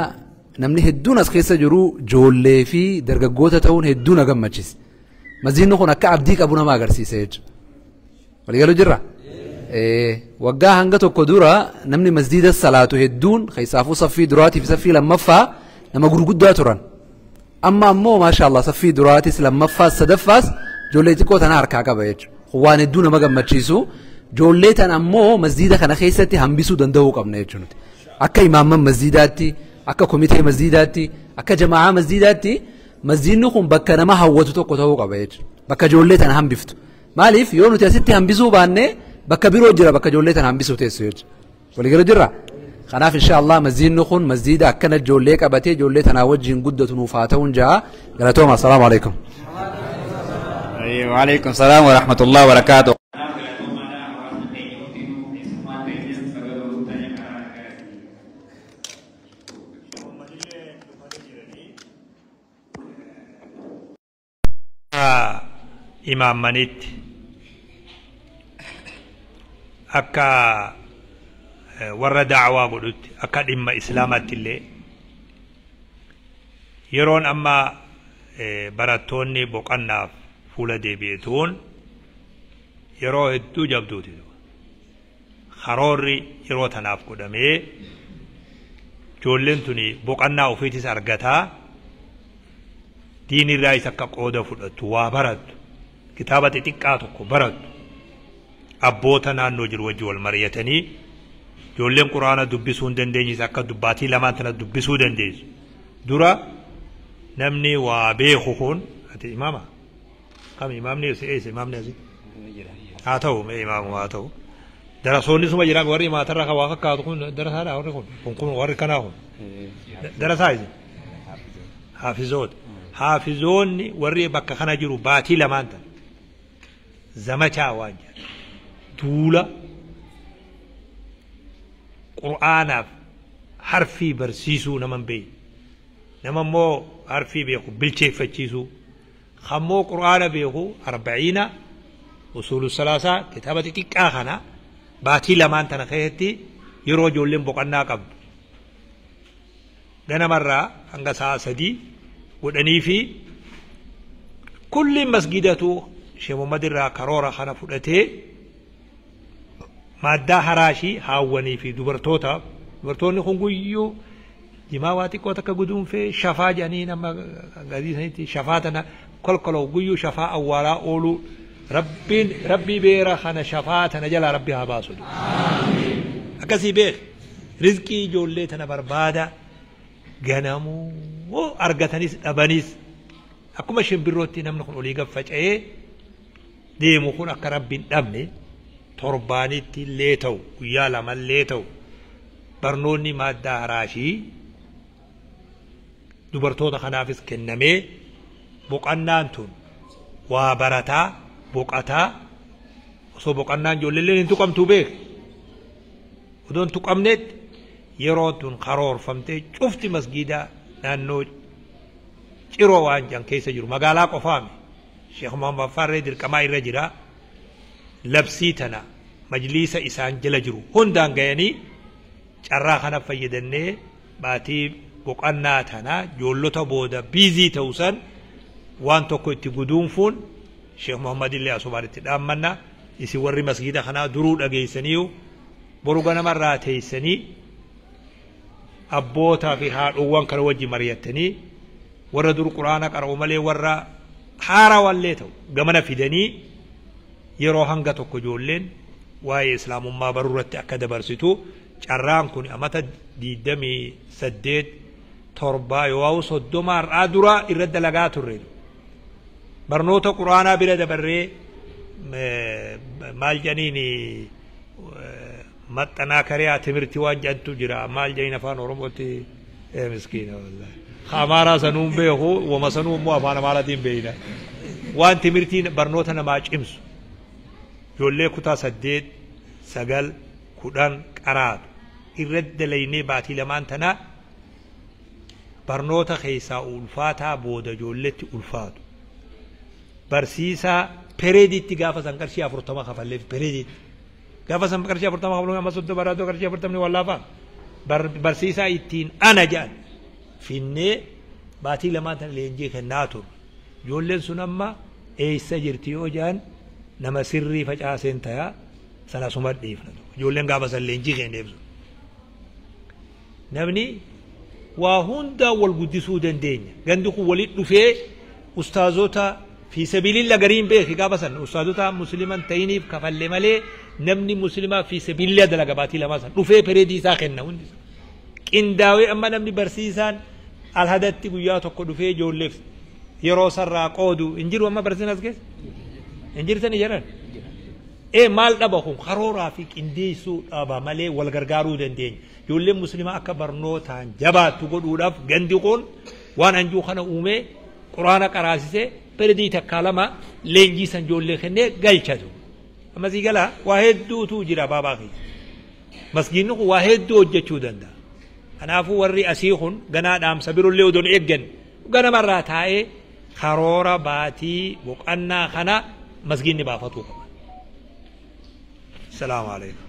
namni hedduun as keessa jiru joollee fi dargaggoota ta'uun hedduu na gammachiise. Masjidni kun akka abdii qabu nama agarsiisa jechuudha. Waliigaluu jirra? Waggaa hanga tokko dura namni masjida salaatu hedduun keessaafuu saffii duraatii fi saffii lammaffaa nama gurguddaa turan. Amma ammoo maashaallah saffii duraatis, lammaffaas, sadaffaas ijoollee xiqqoo tana harkaa qaba jechuudha. Waan hedduu nama gammachiisu. Ijoollee tana ammoo masjida kana keessatti hambisuu danda'uu qabna jechuudha. Akka imaamman masjidaatti, akka komitee masjidaatti, akka jamaa'aa masjidaatti, masjidni kun bakka nama hawwatu tokko ta'uu qaba jechuudha. Bakka ijoollee tana hambiftu. Maaliif yoo nuti asitti hambisuu baanne, bakka biroo jira bakka ijoollee tana hambisuu teessu jechuudha. Waliigala jirra? Kanaaf insha Allah masjidni kun masjida akkana ijoollee qabatee ijoollee tanaa wajjin guddatu nuuf haa ta'uun ja'a. Galatooma. Assalaamu alaikum. وعليكم السلام ورحمة الله وبركاته. Imaammanitti akka warra da'awaa godhutti, akka dhimma islaamaatti illee, yeroon amma barattoonni boqannaaf fuula deebi'etuun yeroo hedduu jabduuti. Karoorri yeroo tanaaf godhamee ijoolleen tuni boqannaa ofiitis argataa. Diinirraa isa akka qooda fudhattu waa barattu kitaaba xixiqqaa tokko barattu abboota naannoo jiru wajji wal mari'atanii ijoolleen quraana dubbisuu hin dandeenyes akka dubbaatii lamaan tana dubbisuu dandeessu. Dura namni waa beeku kun ati imaama kam imaamni eessa imaamni asi haa ta'u mee imaamu haa ta'u darasoonni suma jira warri maatarra kan waa fakkaatu kun darasaadha warri kun kun kun warri kanaa kun darasaa isin haafizoota haafizoonni warri bakka kana jiru baatii lamaan tan zamachaa waan jedhu duula qur'aanaaf harfii barsiisuu naman beeku nama immoo harfii beeku bilcheeffachiisuu kammoo qur'aana beeku arba'iina usuulu salaasaa kitaaba xixiqqaa kana baatii lamaan tana keessatti yeroo ijoolleen boqonnaa qabdu ganamarraa hanga sa'a 3 godhanii fi kulli masgidatu Sheekh Muhammad irraa karoora kana fudhatee maaddaa haraashii haawwanii fi dubartootaaf dubartoonni kun guyyuu jimaa waa xiqqoo takka guduunfee shafaa jedhanii nama gadii sanitti shafaa tana kolkoloo guyyuu shafaa awwaalaa ooluu rabbiin rabbii beera kana shafaa tana jalaa rabbi haa baasu. Akkasii beek rizqii ijoollee tana barbaada ganamuu argatanis dhabanis akkuma shimbirrootti namni kun olii gad faca'ee deemu kun akka rabbiin dhabne torbaanitti illee ta'u guyyaa lamallee ta'u barnoonni maaddaa haraashii dubartoota kanaafis kennamee boqannaan tun waa barataa boqataa osoo boqannaan ijoolleelleen hin tuqamtuu beek odoo hin tuqamnetti yeroo tun karoorfamtee cufti masgiida naannoo ciroo waan jedhan keessa jiru magaalaa qofaami Sheekh Muhammad Farree dirqamaa irra jira labsii tana majliisa isaan jala jiru hundaan gayanii carraa kana fayyadannee baatii boqannaa tana ijoollota booda biizii ta'u san waan tokko itti guduunfuun Sheekh Muhammad illee asumaan itti dhaammanna isin warri masgiida kanaa duruu dhageessaniiyu boru ganamarraa teessanii abbootaa fi haadhowwan kana wajji mari'attanii warra dur quraana qara'u malee warra haarawallee ta'u gamana fidanii yeroo hanga tokko ijoolleen waa'ee islaamummaa baruu irratti akka dabarsitu carraan kun amata 28 7 yoo 30 har'aa dura irra dalagaa turre barnoota quraanaa bira dabarree maal jedhaniin maxxanaa timirtii waan jedhantu jira maal jedhaniin afaan oromootti miskiina wallaahi amaaraa sanuun beeku wama sanuu immoo afaan amaaraatiin beeyna waan timirtiin barnoota namaa cimsu ijoollee kutaa 8 9 10 qaraatu irra dalaynee baatii lamaan tana barnoota keessaa ulfaataa booda ijoolletti ulfaatu barsiisaa pereeditti gaafa san qarshii 40 kafalleef pereeditti gaafa san qarshii 40 kafaluu amma 30 baraatoo qarshii 40 wallaafaa barsiisaa ittiin ana jedhan finnee baatii lamaan tana leenjii kennaa turre ijoolleen sun amma eessa jirti yoo jedhan nama sirrii facaaseen tayaa sana suma dhiifna ijoolleen gaafa san leenjii kenneef sun namni waa hundaa wal guddisuu dandeenya gandi kun walitti dhufee ustaazota fi sabiilillah gariin beeki gaafa san ustaazota musliman ta'iniif kafalle malee namni muslimaa fi sabiilillah dalaga baatii lamaa san dhufee pereedii isaa kenna hundi qindaawee amma namni barsiisaan alhadatti guyyaa tokko dhufee ijoolleef yeroo sarraa qoodu hin jiru amma barsiisan as keessa hin jirtani jedhan maal dhaba kun karooraa fi qindeessuu dhaba malee wal gargaaruu dandeenya ijoolleen muslimaa akka barnootaan jabaattu godhuudhaaf gandi kun waan anjuu kana uumee quraana qaraasisee peredii takkaa lama leenjii san ijoollee kennee galchatu amma sii galaa waa hedduutu jira baabaa keessa masgiinni kun waa hedduu hojjechuu danda'a kanaafuu warri asii kun ganaa dhaamsa birollee odoon eeggan ganamarraa taa'ee karoora baatii boqannaa kana masgiinni baafatuu qaba. السلام عليكم.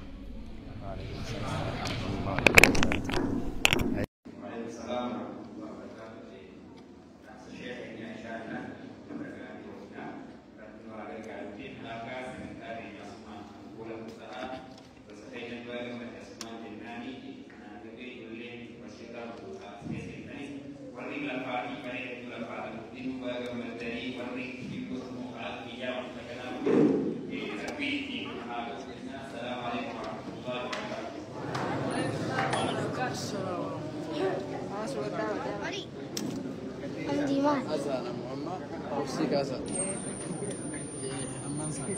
Warri lafaa fi bareedduu lafaa Amma obsii kaasa. Ammaan sana.